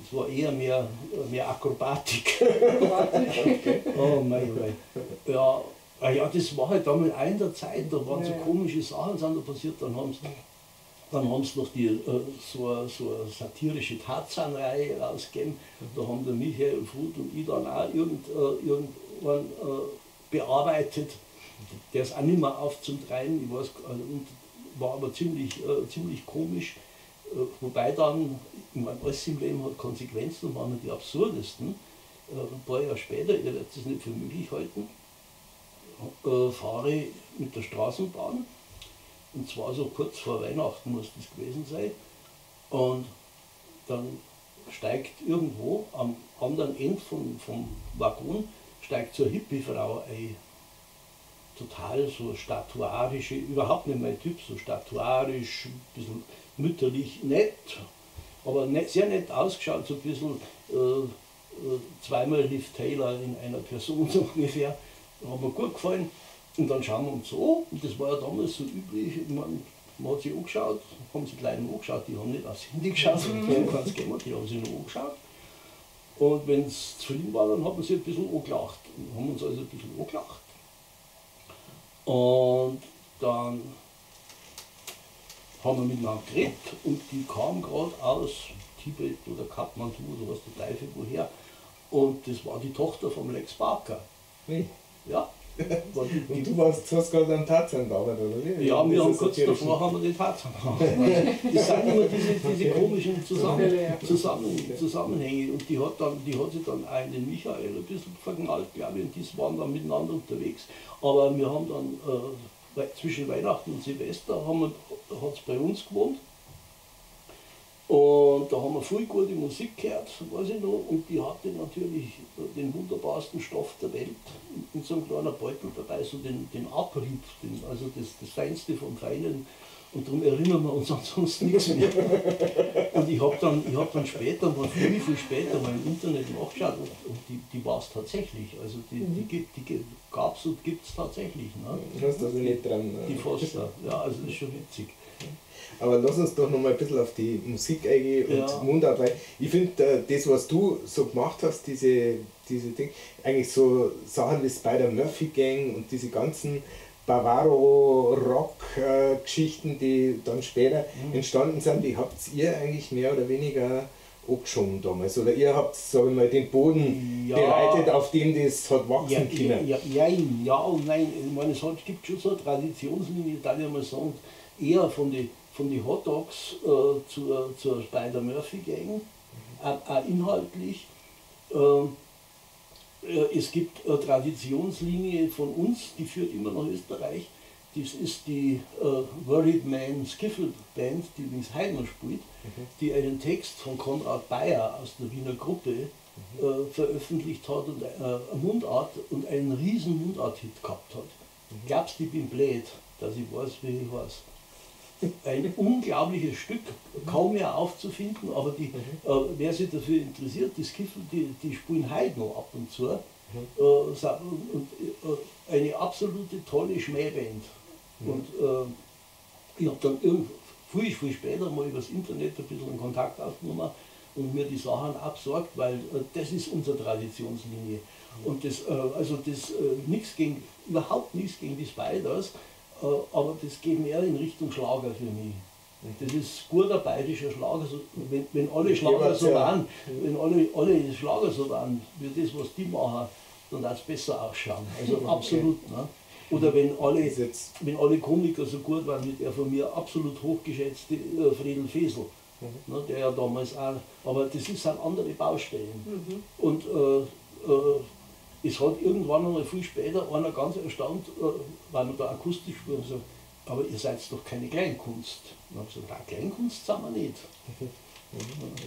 Es war eher mehr Akrobatik. Akrobatik. Oh mein Gott. Ja, ja, das war halt damals auch in der Zeit, da waren so komische Sachen sind da passiert. Dann haben sie noch die, so eine satirische Tarzan-Reihe rausgegeben. Da haben der Michael Fruth und ich dann auch irgendwann bearbeitet. Der ist auch nicht mehr aufzutreiben, ich weiß, und war aber ziemlich komisch. Wobei dann, ich meine, alles im Leben hat Konsequenzen und waren die absurdesten. Ein paar Jahre später, ihr werdet es nicht für möglich halten, fahre ich mit der Straßenbahn, und zwar so kurz vor Weihnachten muss das gewesen sein, und dann steigt irgendwo am anderen Ende vom Waggon, steigt so eine Hippie-Frau ein. Total so statuarische, überhaupt nicht mein Typ, so statuarisch, ein bisschen mütterlich, nett, aber nett, sehr nett ausgeschaut, so ein bisschen zweimal Liv Taylor in einer Person so ungefähr, hat mir gut gefallen. Und dann schauen wir uns so, und das war ja damals so üblich, ich mein, man hat sich angeschaut, haben sich gleich noch angeschaut, die haben nicht aufs Handy geschaut, die haben keins gemacht, die haben sich noch angeschaut. Und wenn es zu viel war, dann hat man sich ein bisschen angelacht. Und haben uns also ein bisschen angelacht. Und dann haben wir miteinander geredet und die kam gerade aus Tibet oder Kathmandu oder was der Teufel woher. Und das war die Tochter vom Lex Barker. Wie? Ja. Und du hast gerade am Tarzan gearbeitet, oder wie? Ja, wir haben kurz davor haben wir den Tarzan gearbeitet. Das sind immer diese komischen Zusammenhänge. Und die hat sich dann auch in den Michael ein bisschen verknallt, glaube ich, und die waren dann miteinander unterwegs. Aber wir haben dann zwischen Weihnachten und Silvester hat es bei uns gewohnt. Und da haben wir viel gute Musik gehört, weiß ich noch, und die hatte natürlich den wunderbarsten Stoff der Welt in so einem kleinen Beutel dabei, so den Abrieb, also das Feinste vom Feinen, und darum erinnern wir uns ansonsten nichts mehr. Und ich hab dann später, mal viel, viel später mal im Internet nachgeschaut, und die war es tatsächlich, also die gab es und gibt es tatsächlich. Ne? Du hast also nicht dran. Die Foster, ja, also das ist schon witzig. Aber lass uns doch noch mal ein bisschen auf die Musik eingehen und Mundart, weil ich finde, das, was du so gemacht hast, diese Dinge, eigentlich so Sachen wie Spider-Murphy Gang und diese ganzen Bavaro-Rock-Geschichten, die dann später entstanden sind, die habt ihr eigentlich mehr oder weniger angeschoben damals? Oder ihr habt, sag ich mal, den Boden bereitet, auf dem das hat wachsen können? Ja, ja und nein. Ich meine, es gibt schon so eine Traditionslinie, da ich mal sagen, eher von den Hot Dogs zur Spider-Murphy Gang, auch inhaltlich. Es gibt eine Traditionslinie von uns, die führt immer nach Österreich. Das ist die Worried Man Skiffle Band, die übrigens heute noch spielt, die einen Text von Konrad Bayer aus der Wiener Gruppe veröffentlicht hat und eine Mundart und einen riesen Mundart-Hit gehabt hat. Glaubst du, ich bin blöd, dass ich weiß, wie ich weiß. Ein unglaubliches Stück, kaum mehr aufzufinden, aber die, wer sich dafür interessiert, die Skiffle, die spielen heute noch ab und zu. Und eine absolute tolle Schmähband. Und ich habe dann viel, viel später mal übers Internet ein bisschen Kontakt aufgenommen und mir die Sachen absorgt, weil das ist unsere Traditionslinie. Und das, also das, nichts gegen, überhaupt nichts gegen die Spiders, aber das geht mehr in Richtung Schlager für mich. Das ist guter bayerischer Schlager, so, wenn alle Schlager so waren, wenn alle Schlager so waren, wie das, was die machen, dann darf es besser ausschauen. Also absolut. Ne? Oder wenn alle Komiker so gut waren, wie der von mir absolut hochgeschätzte Friedel Fesel, ne, der ja damals auch, aber das sind andere Baustellen. Und es hat irgendwann einmal viel später einer ganz erstaunt, weil man da akustisch spielen, so, aber ihr seid doch keine Kleinkunst. Und dann habe ich gesagt, nein, Kleinkunst sind wir nicht.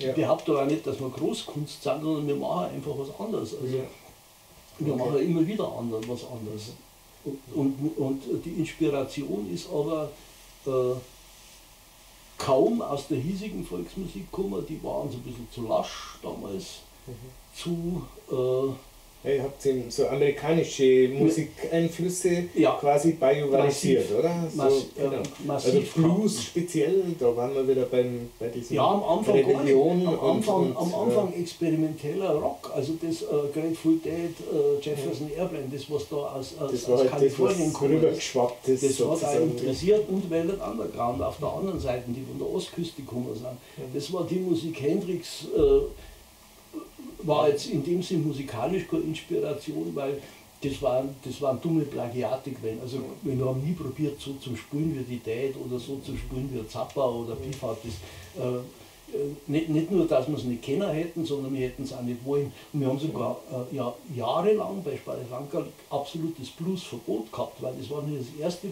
Ja. Ich behaupte aber nicht, dass wir Großkunst sind, sondern wir machen einfach was anderes. Also wir machen immer wieder was anderes. Und die Inspiration ist aber kaum aus der hiesigen Volksmusik gekommen, die waren so ein bisschen zu lasch damals, zu... ihr habt eben so amerikanische Musikeinflüsse quasi bajuwarisiert, oder? So, genau. Massiv. Also Blues speziell, da waren wir wieder bei diesem am Anfang Rebellion. Am Anfang experimenteller Rock, also das Grateful Dead, Jefferson Airplane, das was da aus Kalifornien kam, rübergeschwappt ist. Das hat auch interessiert und Velvet Underground auf der anderen Seite, die von der Ostküste gekommen sind. Das war die Musik Hendrix. War jetzt in dem Sinn musikalisch keine Inspiration, weil das waren dumme Plagiate gewesen. Also wir haben nie probiert, so zu spielen wie die Dead oder so zu spielen wie Zappa oder Pifat. Nicht nur, dass wir es nicht kennen hätten, sondern wir hätten es auch nicht wollen. Und wir haben sogar jahrelang bei Sparrifankerl absolutes Bluesverbot gehabt, weil das war nicht das erste,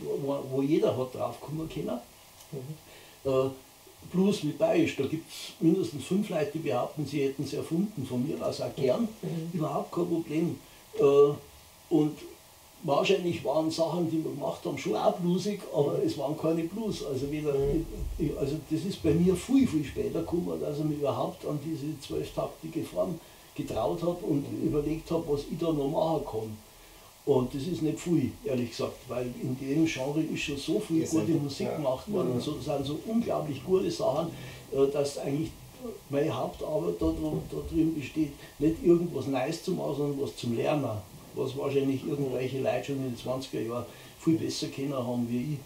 wo jeder hat drauf kommen können. Blues mit Bayerisch, da gibt es mindestens 5 Leute, die behaupten, sie hätten es erfunden, von mir aus auch gern, überhaupt kein Problem. Und wahrscheinlich waren Sachen, die wir gemacht haben, schon auch bluesig, aber es waren keine Blues. Also, also das ist bei mir viel, viel später gekommen, dass ich mich überhaupt an diese 12-taktige Form getraut habe und überlegt habe, was ich da noch machen kann. Und das ist nicht viel, ehrlich gesagt, weil in dem Genre ist schon so viel gute Musik gemacht worden und so, das sind so unglaublich gute Sachen, dass eigentlich meine Hauptarbeit da drin besteht, nicht irgendwas Neues zu machen, sondern was zum Lernen, was wahrscheinlich irgendwelche Leute schon in den 20er Jahren viel besser kennen haben wie ich.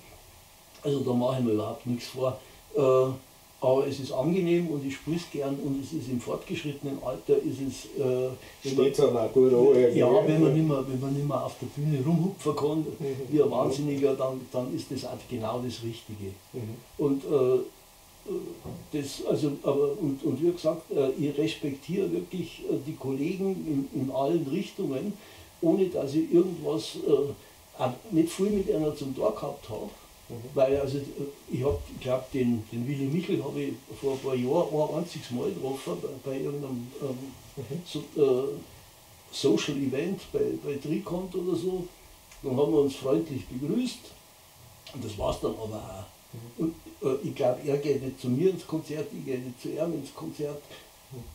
Also da mache ich mir überhaupt nichts vor. Aber es ist angenehm und ich spiele es gern und es ist im fortgeschrittenen Alter, ist es... Steht so auch gut an. Ja, wenn man nicht mehr auf der Bühne rumhupfen kann, wie ein Wahnsinniger, dann ist das auch genau das Richtige. Und, und wie gesagt, ich respektiere wirklich die Kollegen in allen Richtungen, ohne dass ich irgendwas, auch nicht viel mit einer zum Tor gehabt habe. Weil also ich glaube, den Willy Michel habe ich vor ein paar Jahren ein einziges Mal getroffen bei irgendeinem Social Event bei Trikont oder so. Dann haben wir uns freundlich begrüßt und das war es dann aber auch. Und ich glaube, er geht nicht zu mir ins Konzert, ich gehe nicht zu ihm ins Konzert.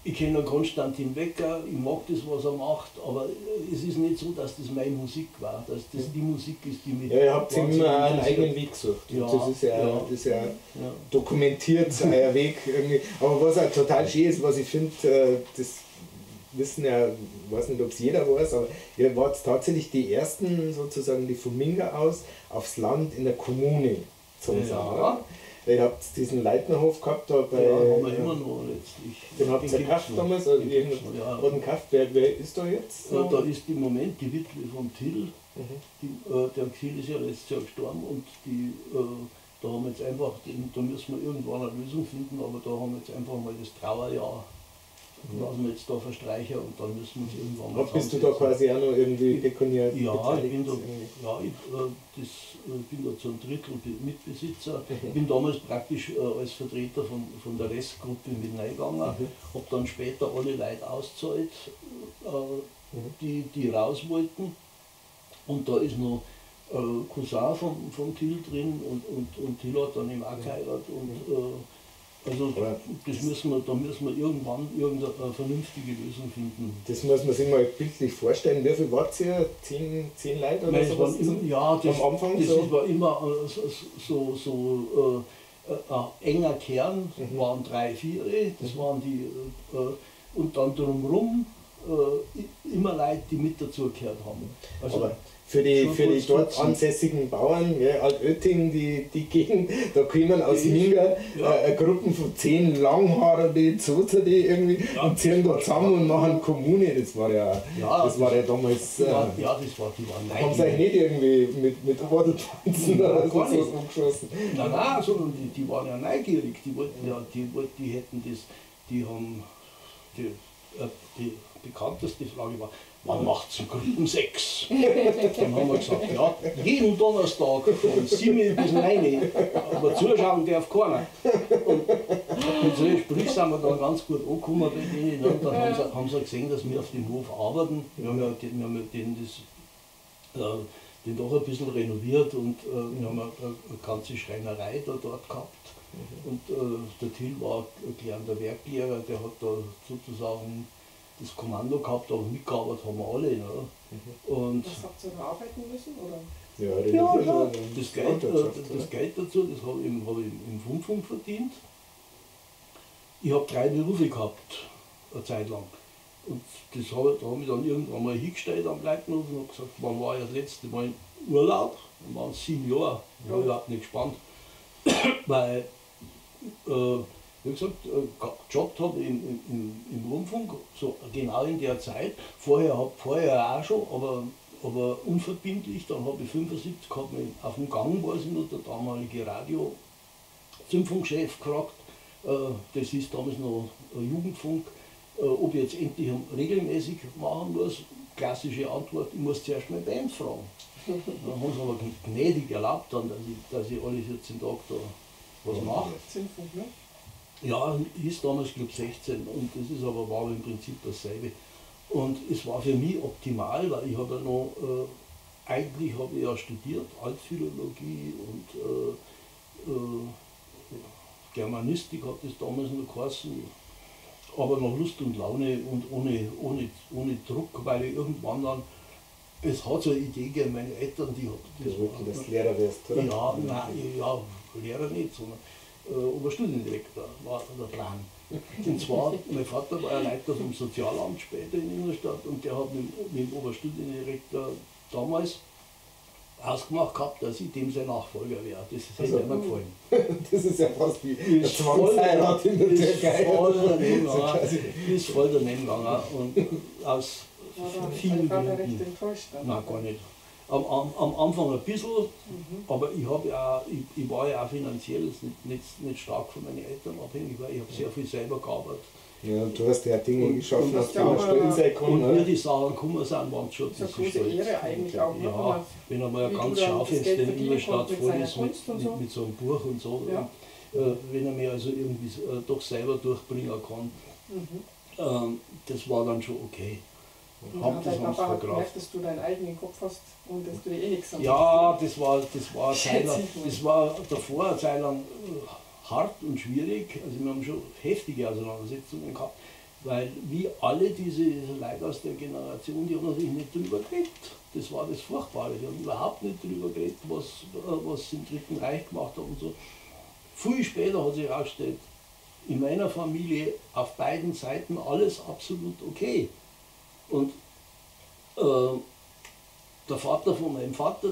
Ich kenne Konstantin Wecker, ich mag das, was er macht, aber es ist nicht so, dass das meine Musik war, dass das die Musik ist, die mich... Ja, ihr habt immer einen eigenen Weg gesucht. Ja, und das ist ja, dokumentiert, euer Weg irgendwie. Aber was auch total schön ist, was ich finde, das wissen ja, ich weiß nicht, ob es jeder weiß, aber ihr wart tatsächlich die Ersten, sozusagen, die von Minga aus aufs Land in der Kommune zum sagen. Ja. Ihr habt diesen Leitnerhof gehabt da bei. Ja, haben wir immer noch letztlich. Den habt ihr gekauft damals? Also gekauft. Wer ist da jetzt? Ja, da ist im Moment die Witwe vom Till. Der Till ist ja letztes Jahr gestorben und die, da haben wir jetzt einfach, da müssen wir irgendwann eine Lösung finden, aber da haben wir jetzt einfach mal das Trauerjahr. Lassen wir jetzt da verstreichen und dann müssen wir uns irgendwann mal. Bist du da quasi auch noch irgendwie pekuniär beteiligt? Ich bin da, ich bin da zum Drittel Mitbesitzer. Ich bin damals praktisch als Vertreter von der Restgruppe mit reingegangen, habe dann später alle Leute ausgezahlt, die raus wollten. Und da ist noch Cousin vom Till drin und Till hat dann eben auch geheiratet. Und, also das müssen wir, da müssen wir irgendwann irgendeine vernünftige Lösung finden. Das muss man sich mal bildlich vorstellen. Wie viel wart ihr? 10 Leute oder sowas? Ja, das, am Anfang das so? War immer so ein enger Kern, waren 3, 4, das waren die, und dann drumherum immer Leute, die mit dazugehört haben. Also, aber für die dort ansässigen Bauern, ja, Altötting, die Gegend, da kommen aus Minga Gruppen von 10 Langhaaren, die Zozer, die irgendwie und ziehen da zusammen und machen Kommune. Das war ja, das war ja damals. Die waren haben sie euch nicht irgendwie mit Ordeltanzen oder so angeschossen? Nein, nein, sondern die waren ja neugierig. Die wollten ja, die hätten das, die haben die bekannteste Frage war, wann macht's einen Gruppen 6? Dann haben wir gesagt, ja, jeden Donnerstag von 7 bis 9, aber zuschauen darf keiner. Und Mit solchen Sprüchen sind wir dann ganz gut angekommen bei denen. Ne? Dann haben sie gesehen, dass wir auf dem Hof arbeiten. Wir haben ja den doch ein bisschen renoviert und wir haben eine ganze Schreinerei da dort gehabt. Und der Till war ein gelernter Werklehrer, der hat da sozusagen das Kommando gehabt, aber mitgearbeitet haben wir alle. Ne? Und was habt ihr da arbeiten müssen? Oder? Ja, ja, das Geld dazu, das habe ich im Rundfunk verdient. Ich habe 3 Berufe gehabt, eine Zeit lang. Und das habe ich dann irgendwann mal hingestellt am Leitenhof und habe gesagt, wann war ich das letzte Mal im Urlaub? Dann waren es 7 Jahre. Ich war überhaupt nicht gespannt. Weil, wie gesagt, gejobbt habe im Rundfunk, so genau in der Zeit. Vorher auch schon, aber unverbindlich. Dann habe ich 75 gehabt, auf dem Gang, weiß ich noch, der damalige Radio-Zündfunkchef gefragt, das hieß damals noch Jugendfunk, ob ich jetzt endlich regelmäßig machen muss. Klassische Antwort, ich muss zuerst meine Band fragen. Dann haben sie aber gnädig erlaubt, dann, dass ich alle 14 Tage da was mache. Zündfunk, ne? Ja, hieß damals, glaube ich, 16 und das ist aber, war im Prinzip dasselbe. Und es war für mich optimal, weil ich habe ja noch, eigentlich habe ich ja studiert, Altphilologie und Germanistik hat das damals noch geheißen, aber noch Lust und Laune und ohne Druck, weil ich irgendwann dann, es hat so eine Idee gegeben, meine Eltern, die wollten, dass du Lehrer wirst, oder? Ja, nein, ja, Lehrer nicht, sondern Oberstudiendirektor war der Plan. Und zwar, mein Vater war ja Leiter vom Sozialamt später in Ingolstadt und der hat mit dem Oberstudiendirektor damals ausgemacht gehabt, dass ich dem sein Nachfolger wäre. Das hätte also, mir gefallen. Das ist ja fast wie eine Zwangsheirat in der Türkei. Ist voll daneben gegangen und aus vielen Gründen. Nein, gar nicht. Am Anfang ein bisschen, aber ich war ja auch finanziell nicht stark von meinen Eltern abhängig, weil ich habe sehr viel selber gearbeitet. Ja, und du hast ja Dinge geschaffen, auf die man stolz sein kann. Und mir die Sachen gekommen sind, waren schon das ist eine große Ehre eigentlich auch. Ja, wenn einmal ein ganz Schaufenster in Ingolstadt voll ist mit so einem Buch und so, ja. Und, wenn er mir also irgendwie doch selber durchbringen kann, das war dann schon okay. Und hat dein Papa hat gemerkt, dass du deinen eigenen Kopf hast und dass du dir eh nichts Ja, das war davor eine Zeit lang hart und schwierig. Also wir haben schon heftige Auseinandersetzungen gehabt, weil wie alle diese Leute aus der Generation, die haben natürlich nicht drüber geredet. Das war das Furchtbare. Die haben überhaupt nicht drüber geredet, was sie im Dritten Reich gemacht haben und so. Viel später hat sich herausgestellt, in meiner Familie auf beiden Seiten alles absolut okay. Und der Vater von meinem Vater,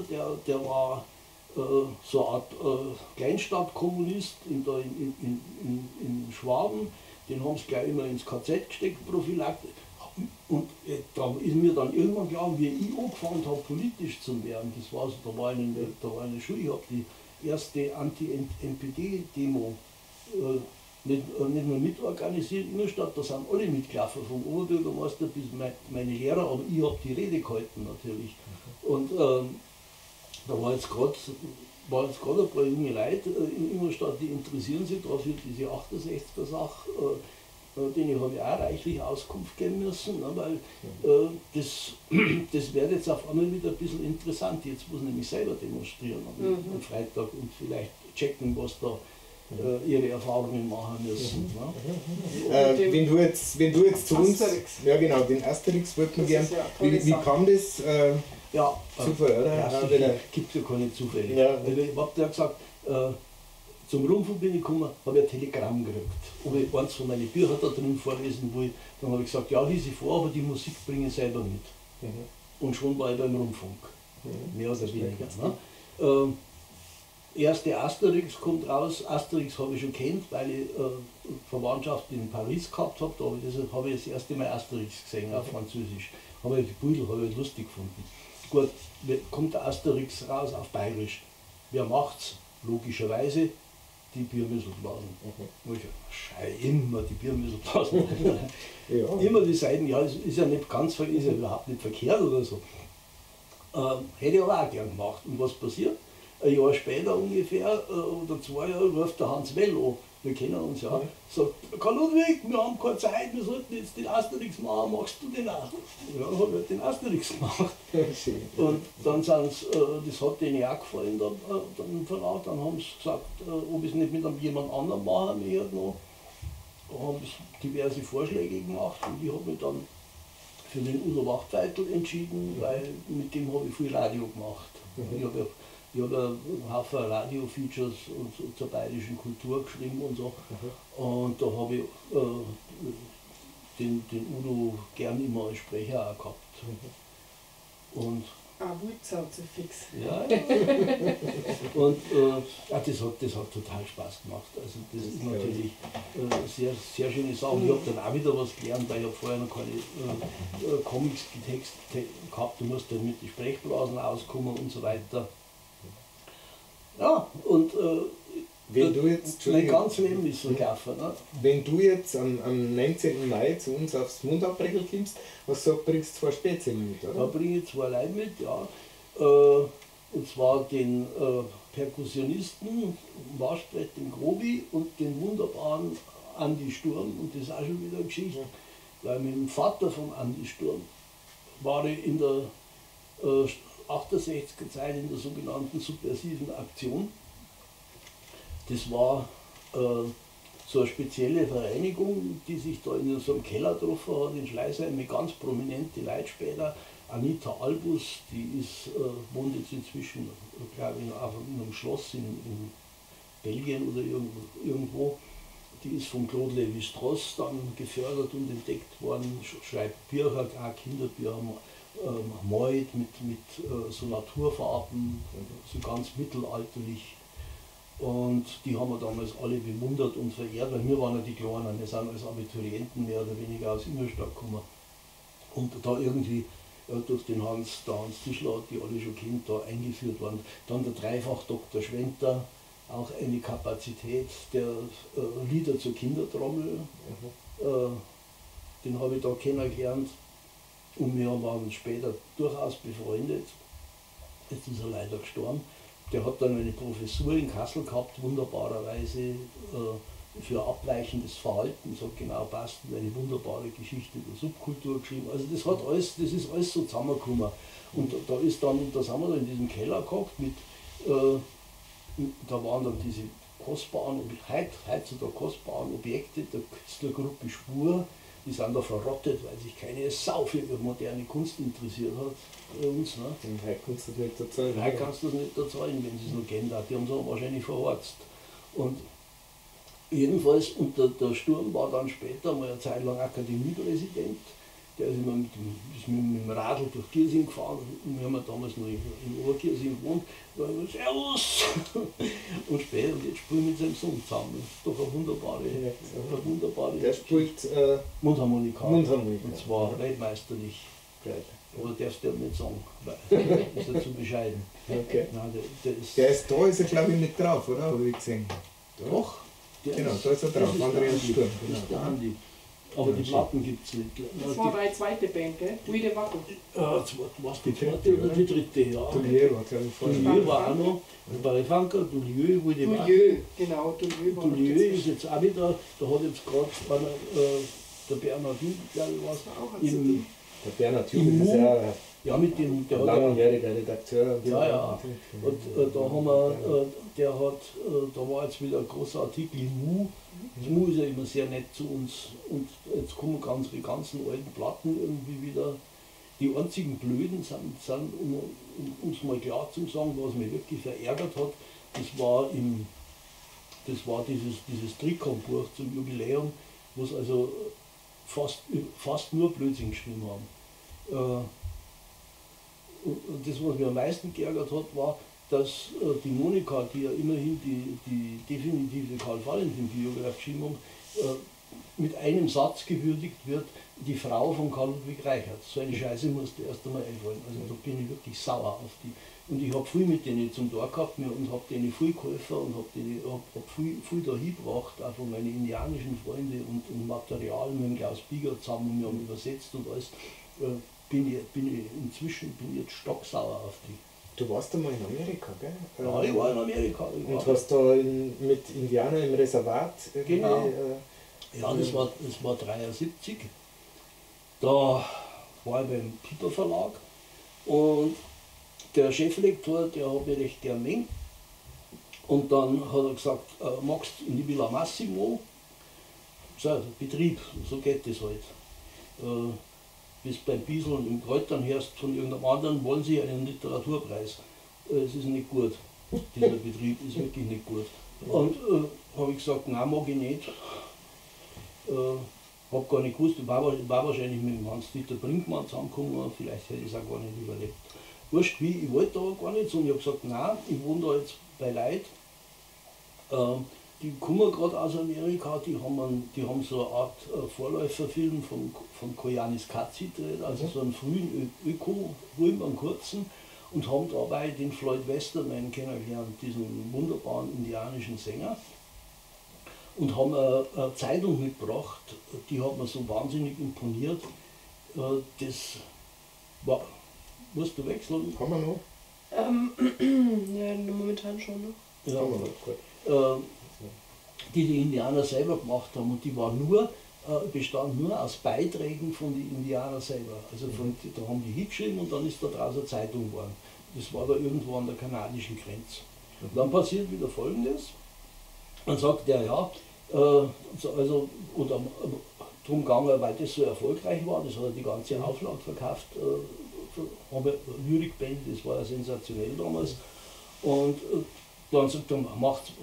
der war so eine Art Kleinstadtkommunist in Schwaben, den haben sie gleich immer ins KZ gesteckt, prophylaktisch. Und da ist mir dann irgendwann klar, wie ich angefangen habe, politisch zu werden. Das war so, da war ich in der Schule, ich habe die erste Anti-NPD-Demo nicht nur mitorganisiert in Ingolstadt, da sind alle mitgelaufen, vom Oberbürgermeister bis meine Lehrer, aber ich habe die Rede gehalten natürlich. Und da war jetzt gerade ein paar junge Leute in Ingolstadt, die interessieren sich dafür, diese 68er-Sache, denen habe ich auch reichlich Auskunft geben müssen, ne, weil das wird jetzt auf einmal wieder ein bisschen interessant. Jetzt muss ich nämlich selber demonstrieren am Freitag und vielleicht checken, was da ihre Erfahrungen machen müssen. Ne? Wenn du jetzt zu uns, ja genau, den Asterix wollten wir gern. Ja, wie kam das? Ja, Zufall, oder? Ja, gibt ja keine Zufälle. Ja. Ich hab ja gesagt, zum Rundfunk bin ich gekommen, habe ich ein Telegramm gekriegt. Ob ich eins von meinen Büchern da drin vorlesen will, dann habe ich gesagt, ja, lese ich vor, aber die Musik bringe ich selber mit. Und schon war ich beim Rundfunk. Mehr oder weniger. Ne? Erste Asterix kommt raus. Asterix habe ich schon kennt, weil ich Verwandtschaft in Paris gehabt habe. Da habe ich das erste Mal Asterix gesehen, auf Französisch. Habe ich die Pudel, habe ich lustig gefunden. Gut, kommt der Asterix raus auf Bayerisch. Wer macht's? Logischerweise die Biermüsselblasen. Ich immer die Biermüsselblasen. Ja. Immer die Seiten, ja, ist ja nicht ganz, ist ja überhaupt nicht verkehrt oder so. Hätte ich aber auch gern gemacht. Und was passiert? Ein Jahr später ungefähr, oder 2 Jahre, ruft der Hans Well an. wir kennen uns ja, sagt, Karl Ludwig, wir haben keine Zeit, wir sollten jetzt den Asterix machen, machst du den auch? Ja, dann habe ich den Asterix gemacht. Und dann sind sie, das hat denen auch gefallen, dann, dann Verlag, dann haben sie gesagt, ob ich es nicht mit jemand anderem machen möchte noch. Da haben sie diverse Vorschläge gemacht und ich habe mich dann für den Udo Wachtveitl entschieden, weil mit dem habe ich viel Radio gemacht. Ich habe ja einen Haufen Radio-Features und so zur bayerischen Kultur geschrieben und so. Und da habe ich den Udo gern immer als Sprecher auch gehabt. Und fix. Ja, ja. Und das hat total Spaß gemacht. Also das ist natürlich sehr, sehr schöne Sache. Und ich habe dann auch wieder was gelernt, weil ich habe vorher noch keine Comics getextet gehabt. Du musst dann mit den Sprechblasen auskommen und so weiter. Ja, und wenn du jetzt, mein ganzes Leben ist so gelaufen. Ne? Wenn du jetzt am 19. Mai zu uns aufs Mundartbrecherl kommst, was so, bringst du zwei Spätzle mit, oder? Da bringe ich zwei Leute mit, ja. Und zwar den Perkussionisten Waschbrett, den Grobi, und den wunderbaren Andi Sturm. Und das ist auch schon wieder eine Geschichte, weil mit dem Vater von Andi Sturm war ich in der 68er Zeit in der sogenannten subversiven Aktion. Das war so eine spezielle Vereinigung, die sich da in so einem Keller getroffen hat, in Schleißheim, mit ganz prominenten Leuten später. Anita Albus, die ist, wohnt jetzt inzwischen, glaube ich, in einem Schloss in Belgien oder irgendwo. Die ist von Claude Lévi-Strauss dann gefördert und entdeckt worden, schreibt Bücher, auch Kinderbücher, malt mit so Naturfarben, so ganz mittelalterlich. Und die haben wir damals alle bewundert und verehrt, weil wir waren ja die Kleinen, wir sind als Abiturienten mehr oder weniger aus Ingolstadt gekommen. Und da irgendwie durch den Hans, der Hans Tischler hat die alle schon kennt, da eingeführt worden. Dann der Dreifach Dr. Schwenter, auch eine Kapazität der Lieder zur Kindertrommel, den habe ich da kennengelernt. Und wir waren später durchaus befreundet. Jetzt ist er leider gestorben. Der hat dann eine Professur in Kassel gehabt, wunderbarerweise für abweichendes Verhalten, so genau passt, und eine wunderbare Geschichte der Subkultur geschrieben. Also das hat alles, das ist alles so zusammengekommen. Und da ist dann, da sind wir da in diesem Keller gehockt mit, da waren dann diese kostbaren, heutzutage kostbaren Objekte der Künstlergruppe Spur. Die sind da verrottet, weil sich keine Sau für moderne Kunst interessiert hat bei uns. Ne? Und heute kannst du das nicht erzählen. Heute kannst du das nicht erzählen, wenn sie es noch kennen. Die haben sie wahrscheinlich verhorzt. Und jedenfalls, und der Sturm war dann später mal eine Zeit lang Akademiepräsident. Der ist immer mit dem Radl durch Giersing gefahren. Und wir haben ja damals noch in Obergiersing gewohnt. Da haben wir Servus! Und später, und jetzt spielen wir mit seinem Sohn zusammen. Das ist doch eine wunderbare, eine wunderbare. Der spielt Mundharmonika. Mundharmonika. Und zwar weltmeisterlich. Geil. Aber darfst du nicht sagen, weil ist er zu bescheiden. Okay. Nein, der ist da, ist er glaube ich nicht drauf, oder? Habe ich gesehen. Doch. Genau, da ist er drauf. Andreas Sturm. Das ist der Andi. Aber die Platten gibt es nicht. Das war deine zweite Band, gell? Guide Wackel. Was die zweite oder die dritte, ja. Dulieu war, glaube ich, vorher. Dulieu war auch noch. Barifanka, Dulieu, Guide Wackel. Dulieu, genau, Dulieu war Dulieu ist jetzt auch wieder, da hat jetzt gerade der Bernhard Jubel, glaube ich, was. Der Bernhard Jubel ist ja ja, mit dem, der langjähriger Redakteur. Und ja, ja. Und da haben wir, der hat, da war jetzt wieder ein großer Artikel im Mu. Das Mu ist ja immer sehr nett zu uns. Und jetzt kommen die ganzen alten Platten irgendwie wieder. Die einzigen Blöden sind um es mal klar zu sagen, was mich wirklich verärgert hat, das war dieses Trikon-Buch zum Jubiläum, wo es also fast nur Blödsinn geschrieben haben. Und das, was mich am meisten geärgert hat, war, dass die Monika, die ja immerhin die definitive Karl-Valentin-Biografie geschrieben hat, mit einem Satz gewürdigt wird, die Frau von Karl Ludwig Reichert. So eine Scheiße musste erst einmal einfallen. Also da bin ich wirklich sauer auf die. Und ich habe viel mit denen zum Tor gehabt und habe denen viel geholfen und habe viel da hingebracht, auch von meinen indianischen Freunden und Material mit dem Klaus Bieger zusammen, und wir haben übersetzt und alles. Bin ich jetzt stocksauer auf die. Du warst einmal in Amerika, gell? Ja, ich war in Amerika. Und hast da mit Indianern im Reservat irgendwie. Genau. Ja, das war 1973. Da war ich beim Piper Verlag und der Cheflektor, der hat mich recht gern mengt. Und dann hat er gesagt, magst du in die Villa Massimo? So, Betrieb, so geht das halt. Bist beim Bieseln im Kräutern hörst von irgendeinem anderen, wollen sie einen Literaturpreis. Es ist nicht gut. Dieser Betrieb ist wirklich nicht gut. Und habe ich gesagt, nein, mag ich nicht. Hab gar nicht gewusst, war wahrscheinlich mit dem Hans-Dieter Brinkmann zusammengekommen, vielleicht hätte ich es auch gar nicht überlebt. Wurscht wie, ich wollte da gar nicht, und ich habe gesagt, nein, ich wohne da jetzt bei Leuten, die kommen gerade aus Amerika, die haben so eine Art Vorläuferfilm von Koyaanisqatsi gedreht, also so einen frühen Öko-Film, einen kurzen, und haben dabei den Floyd Westerman kennengelernt, diesen wunderbaren indianischen Sänger. Und haben eine Zeitung mitgebracht, die hat mir so wahnsinnig imponiert. Das war. Musst du wechseln? Kann man noch? Ja, momentan schon noch. Ja. Kann man noch, gut. Die Indianer selber gemacht haben, und die war nur, bestand nur aus Beiträgen von den Indianern selber. Also da haben die hingeschrieben und dann ist da draußen eine Zeitung geworden. Das war da irgendwo an der kanadischen Grenze. Und dann passiert wieder Folgendes. Dann sagt der, ja, also, oder drum gegangen, weil das so erfolgreich war, das hat er die ganze Auflage verkauft, haben wir Lyrikbände, das war ja sensationell damals. Und dann sagt er,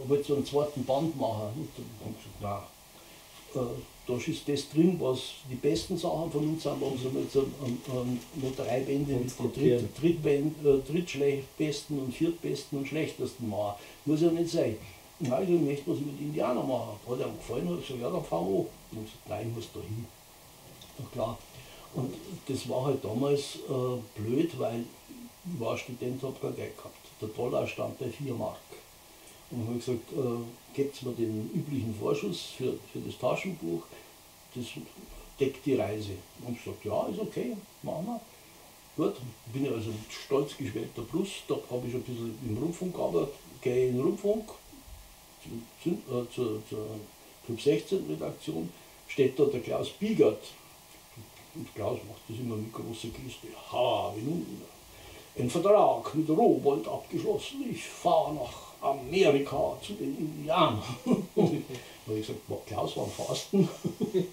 wollt ihr einen zweiten Band machen? Und dann haben wir gesagt, nein, da ist das drin, was die besten Sachen von uns sind, warum sollen wir jetzt noch drei Bände mit den drittbesten und viertbesten und schlechtesten machen? Muss ja nicht sein. Nein, ich möchte was mit Indianern machen. Hat ihm gefallen, hat gesagt, ja, dann fahren wir an. Und ich gesagt, nein, ich muss da hin. Na klar. Und das war halt damals blöd, weil ich war Student, habe kein Geld gehabt. Der Dollar stand bei 4 Mark. Und ich habe gesagt, gebt mir den üblichen Vorschuss für das Taschenbuch, das deckt die Reise. Und ich gesagt, ja, ist okay, machen wir. Gut, bin ich also mit stolz geschwellter Brust, da habe ich ein bisschen im Rundfunk gearbeitet, gehe in den Rundfunk, zur Club 16 Redaktion, steht da der Klaus Biegert. Und Klaus macht das immer mit großer Geste. Ha, wie nun ein Vertrag mit Rowohlt abgeschlossen, ich fahre nach Amerika zu den Indianern. Da habe ich gesagt, Klaus, wann fahrst du denn?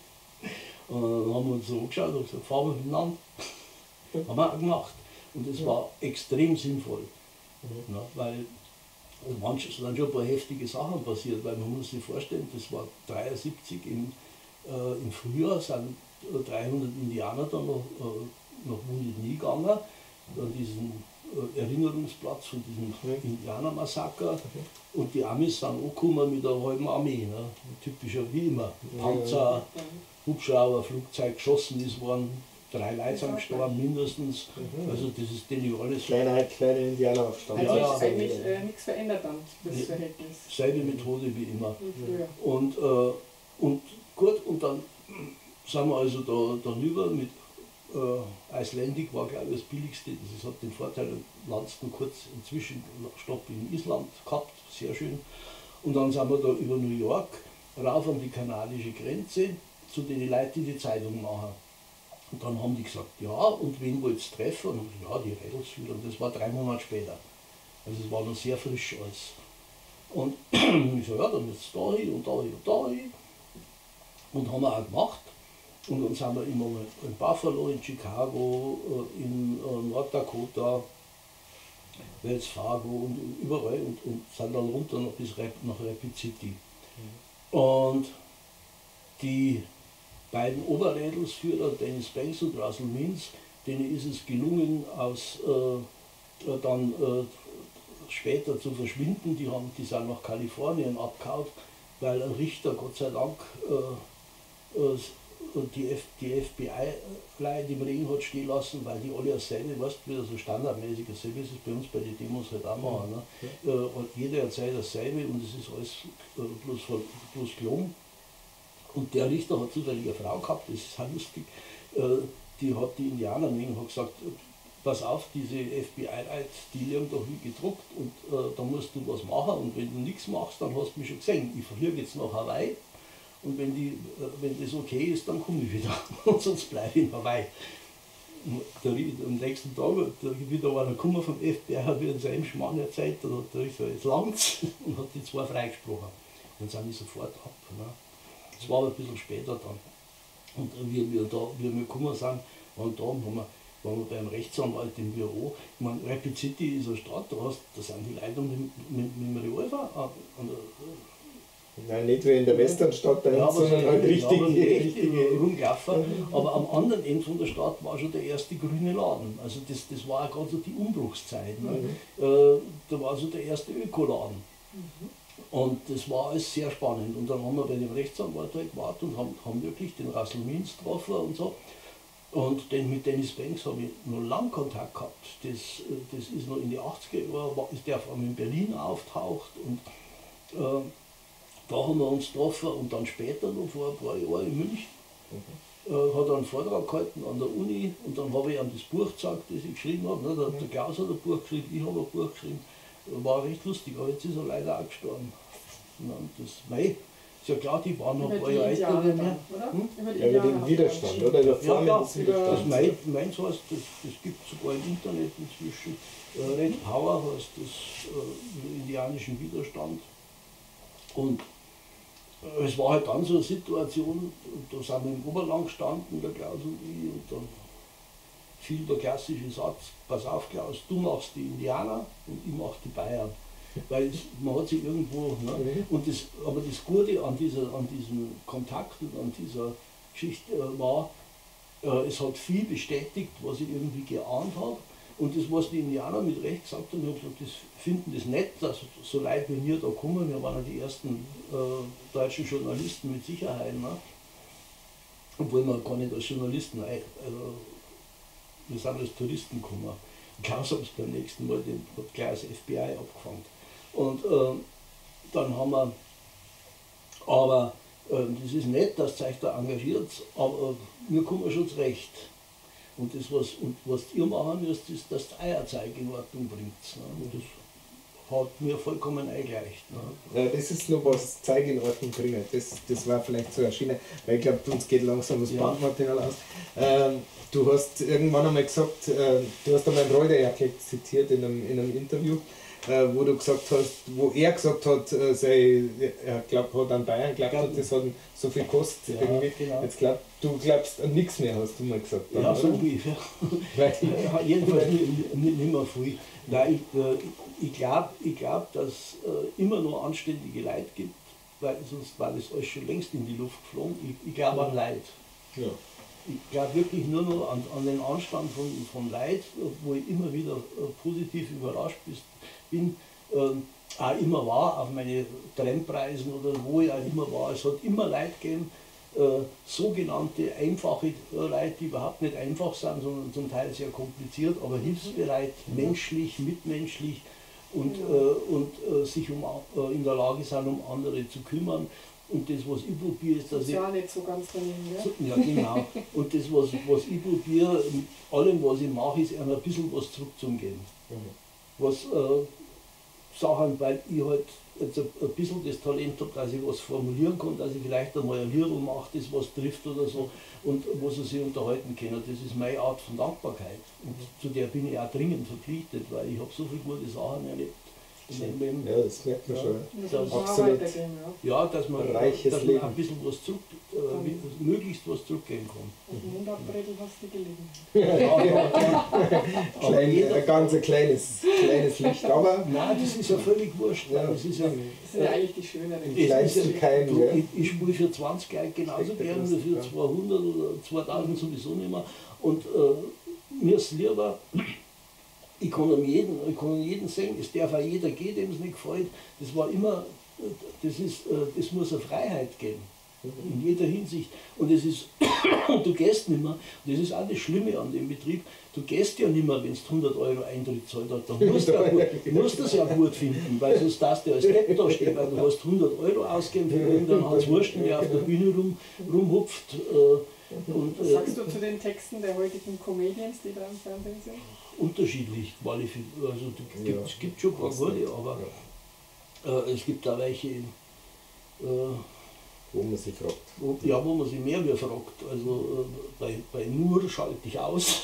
Und dann haben wir uns so angeschaut und gesagt, fahren wir miteinander. Haben wir auch gemacht. Und das war extrem sinnvoll. Ne, weil manche sind schon ein paar heftige Sachen passiert, weil man muss sich vorstellen, das war 1973 im Frühjahr, sind 300 Indianer da noch nach Wounded Knee gegangen, an diesen Erinnerungsplatz von diesem Indianermassaker. Und die Amis sind angekommen mit einer halben Armee, ne? Typischer wie immer. Panzer, Hubschrauber, Flugzeug geschossen ist worden, 3 Leute sind gestorben mindestens. Also das ist denen alles. Kleiner Indianeraufstand. Also ja, ist eigentlich nichts verändert dann, das Verhältnis. Selbe Methode wie immer. Und gut, und dann sind wir also da rüber mit Icelandic war, glaube ich, das billigste. Das hat den Vorteil, du landest nur kurz einen Zwischenstopp in Island gehabt, sehr schön. Und dann sind wir da über New York rauf an die kanadische Grenze zu den Leuten, die die Zeitung machen. Und dann haben die gesagt, ja, und wen wollt ihr treffen? Und ja, die Rädelsführer. Und das war 3 Monate später. Also es war noch sehr frisch alles. Und ich so, ja, dann jetzt da hin und da hin und da hin. Und haben wir auch gemacht. Und dann sind wir immer in Buffalo, in Chicago, in Nord-Dakota, Wells Fargo und überall und sind dann runter noch bis nach Rapid City. Und die beiden Oberrädelsführer, Dennis Banks und Russell Means, denen ist es gelungen, aus, dann später zu verschwinden. Die sind nach Kalifornien abgehauen, weil ein Richter, Gott sei Dank, die FBI-Leute im Regen hat stehen lassen, weil die alle dasselbe, weißt du, wieder so standardmäßig dasselbe ist es bei uns bei den Demos halt auch machen. Ne? Und jeder erzählt dasselbe und es ist alles bloß gelogen. Und der Richter hat zufällig eine Frau gehabt, das ist auch lustig, die hat die Indianer und hat gesagt, pass auf, diese FBI-Leute, die liegen doch wie gedruckt und da musst du was machen und wenn du nichts machst, dann hast du mich schon gesehen. Ich fliege jetzt nach Hawaii und wenn das okay ist, dann komme ich wieder und sonst bleibe ich in Hawaii. Und am nächsten Tag, da wieder einer gekommen vom FBI, hat wieder seinem Schmarrn erzählt, dann hat er gesagt, jetzt langt's und hat die zwei freigesprochen. Dann sind die sofort ab. Ne? Das war aber ein bisschen später dann. Und wie wir gekommen sind, waren da, waren wir beim Rechtsanwalt im Büro. Ich meine, Rapid City ist eine Stadt, da sind die Leute mit dem Revolver an der. Nein, nicht wie in der Westernstadt bei uns, sondern halt richtig rumgelaufen. Aber am anderen Ende von der Stadt war schon der erste grüne Laden. Also das war auch gerade so die Umbruchszeit. Ne? Mhm. Da war so der erste Ökoladen. Mhm. Und das war alles sehr spannend. Und dann haben wir bei dem Rechtsanwalt halt gewartet und haben wirklich den Russell Means getroffen und so. Und mit Dennis Banks habe ich noch lang Kontakt gehabt. Das ist noch in die 80er Jahre, ist der vor allem in Berlin auftaucht. Und da haben wir uns getroffen und dann später noch vor ein paar Jahren in München. Mhm. Hat er einen Vortrag gehalten an der Uni und dann habe ich ihm das Buch gezeigt, das ich geschrieben habe. Ne? Der Klaus hat ein Buch geschrieben, ich habe ein Buch geschrieben. War recht lustig, aber jetzt ist er leider auch gestorben. Und das, mei, ist ja klar, die waren noch ein paar Jahre älter wie mir. Hm? Ja, über den Widerstand, oder? Über Formen des Widerstands. Das meins heißt, das gibt es sogar im Internet inzwischen. Red Power heißt das, indianischen Widerstand. Und es war halt dann so eine Situation, da sind wir im Oberland gestanden, der Klaus und ich, und dann fiel der klassische Satz, pass auf Klaus, du machst die Indianer und ich mach die Bayern. Weil man hat sich irgendwo, ne? Und aber das Gute an diesem Kontakt und an dieser Geschichte war, es hat viel bestätigt, was ich irgendwie geahnt habe. Und das, was die Indianer mit Recht gesagt haben, ich habe gesagt, das finden das nett, dass so Leute wie wir da kommen. Wir waren ja die ersten deutschen Journalisten mit Sicherheit. Ne? Obwohl wir gar nicht als Journalisten, also wir sind als Touristen gekommen. Klaus hat es beim nächsten Mal, den hat gleich das FBI abgefangen. Und dann haben wir, aber das ist nett, dass ihr euch da engagiert, aber wir kommen schon zurecht. Und das, was ihr machen müsst, ist, dass ihr euer Zeug in Ordnung bringt. Ne? Und das hat mir vollkommen eingleicht. Ne? Ja, das ist noch was, Zeug in Ordnung bringen. Das war vielleicht so erschienen, weil ich glaube, uns geht langsam das Bandmaterial aus. Du hast irgendwann einmal gesagt, du hast einmal einen Reuter zitiert in einem Interview, wo du gesagt hast, wo er gesagt hat, er glaubt, hat an Bayern geglaubt und das hat so viel gekostet. Ja, irgendwie. Genau. Jetzt du glaubst an nichts mehr, hast du mal gesagt. Dann, ja, so ungefähr. Jedenfalls nicht mehr viel. Nein, ich glaub, dass es immer noch anständige Leute gibt, weil sonst war das alles schon längst in die Luft geflogen. Ich glaube an Leid. Ja. Ich glaube wirklich nur noch an den Anstand von Leid, wo ich immer wieder positiv überrascht bin, auch immer war, auf meine Trendpreisen oder wo ich auch immer war. Es hat immer Leid gegeben, sogenannte einfache Leute, die überhaupt nicht einfach sind, sondern zum Teil sehr kompliziert, aber hilfsbereit, menschlich, mitmenschlich und sich in der Lage sind, um andere zu kümmern. Und das, was ich probiere, ist, dass ich... nicht so ganz daneben, ja? Ja, genau. Und das, was ich probiere, mit allem, was ich mache, ist, einem ein bisschen was zurückzugeben. Mhm. Was Sachen, weil ich halt jetzt ein bisschen das Talent habe, dass ich was formulieren kann, dass ich vielleicht einmal ein Liedl mache, das was trifft oder so, und wo sie sich unterhalten können. Das ist meine Art von Dankbarkeit. Und zu der bin ich auch dringend verpflichtet, weil ich habe so viele gute Sachen erlebt. Ja, das merkt man schon. Das absolut. Ja, dass man ein bisschen was zurück, möglichst was zurückgeben kann. Auf dem Monatbrettel hast du gelegen. Ja, ein ganz kleines Licht, aber... Nein, das ist ja völlig wurscht. Ja. Das ist ja, das sind ja eigentlich die schöneren. Ich spiele für 20 Leute genauso gern wie für 200 oder 2000 sowieso nicht mehr. Und mir ist lieber... Ich kann um jeden singen, es darf auch jeder gehen, dem es nicht gefällt. Das war immer, das muss eine Freiheit geben, in jeder Hinsicht. Und es ist, du gehst nicht mehr, und das ist auch das Schlimme an dem Betrieb, du gehst ja nicht mehr, wenn du 100 Euro Eintritt zahlt hast, dann musst du das ja gut finden, weil sonst darfst du als Depp da stehen, weil du hast 100 Euro ausgegeben für irgendeinen Hans Wursten, der auf der Bühne rumhupft. Und, was sagst du zu den Texten der heutigen Comedians, die da im Fernsehen sind? Unterschiedlich qualifiziert. Also es gibt schon ein paar gute, aber es gibt auch welche, wo man sich fragt. Wo man sich mehr wie fragt. Also bei Nur schalte ich aus.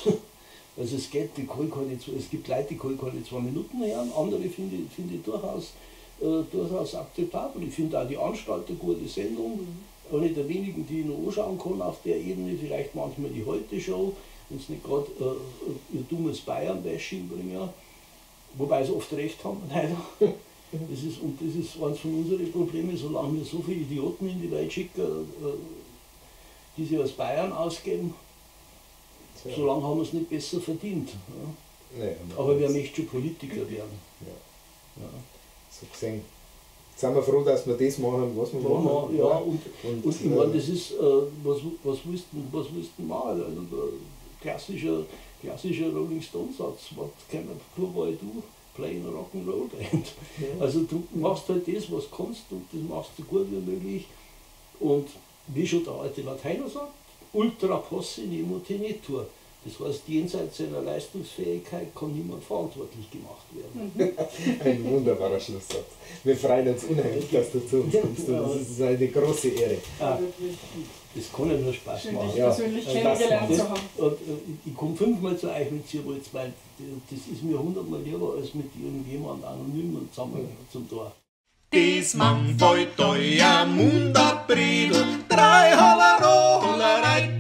Also es geht, die kann keine, es gibt Leute, die kann ich keine 2 Minuten hören, andere finde ich durchaus akzeptabel. Ich finde auch die Anstalt eine gute Sendung. Eine der wenigen, die ich noch anschauen kann auf der Ebene, vielleicht manchmal die Heute-Show, wenn sie nicht gerade ihr dummes Bayern-Bashing bringen, wobei sie oft recht haben, leider. Das ist eines von unseren Problemen, solange wir so viele Idioten in die Welt schicken, die sich als Bayern ausgeben, solange haben wir es nicht besser verdient. Ja. Nee, aber wer möchte schon Politiker werden? Ja. Ja. So gesehen. Jetzt sind wir froh, dass wir das machen, was wir machen. Ja, und ich meine, das ist, was willst du machen? Also, der klassischer Rolling Stone-Satz, what can a poor boy do? Play in a Rock'n'Roll Band. Ja. Also du machst halt das, was kannst, und das machst du so gut wie möglich. Und wie schon der alte Lateiner sagt, ultra posse nemo tenetur. Das heißt, jenseits seiner Leistungsfähigkeit kann niemand verantwortlich gemacht werden. Ein wunderbarer Schlusssatz. Wir freuen uns unheimlich, dass du zu uns kommst. Und das ist eine große Ehre. Das kann ja nur Spaß schön, machen. Dich persönlich kennengelernt zu haben. Und ich komme 5-mal zu euch, wenn ihr wollt, weil das ist mir 100-mal lieber, als mit irgendjemand anonym und zusammen zum Tor. Des Mann wollt euer Mund abbredel, drei Hallerollerei.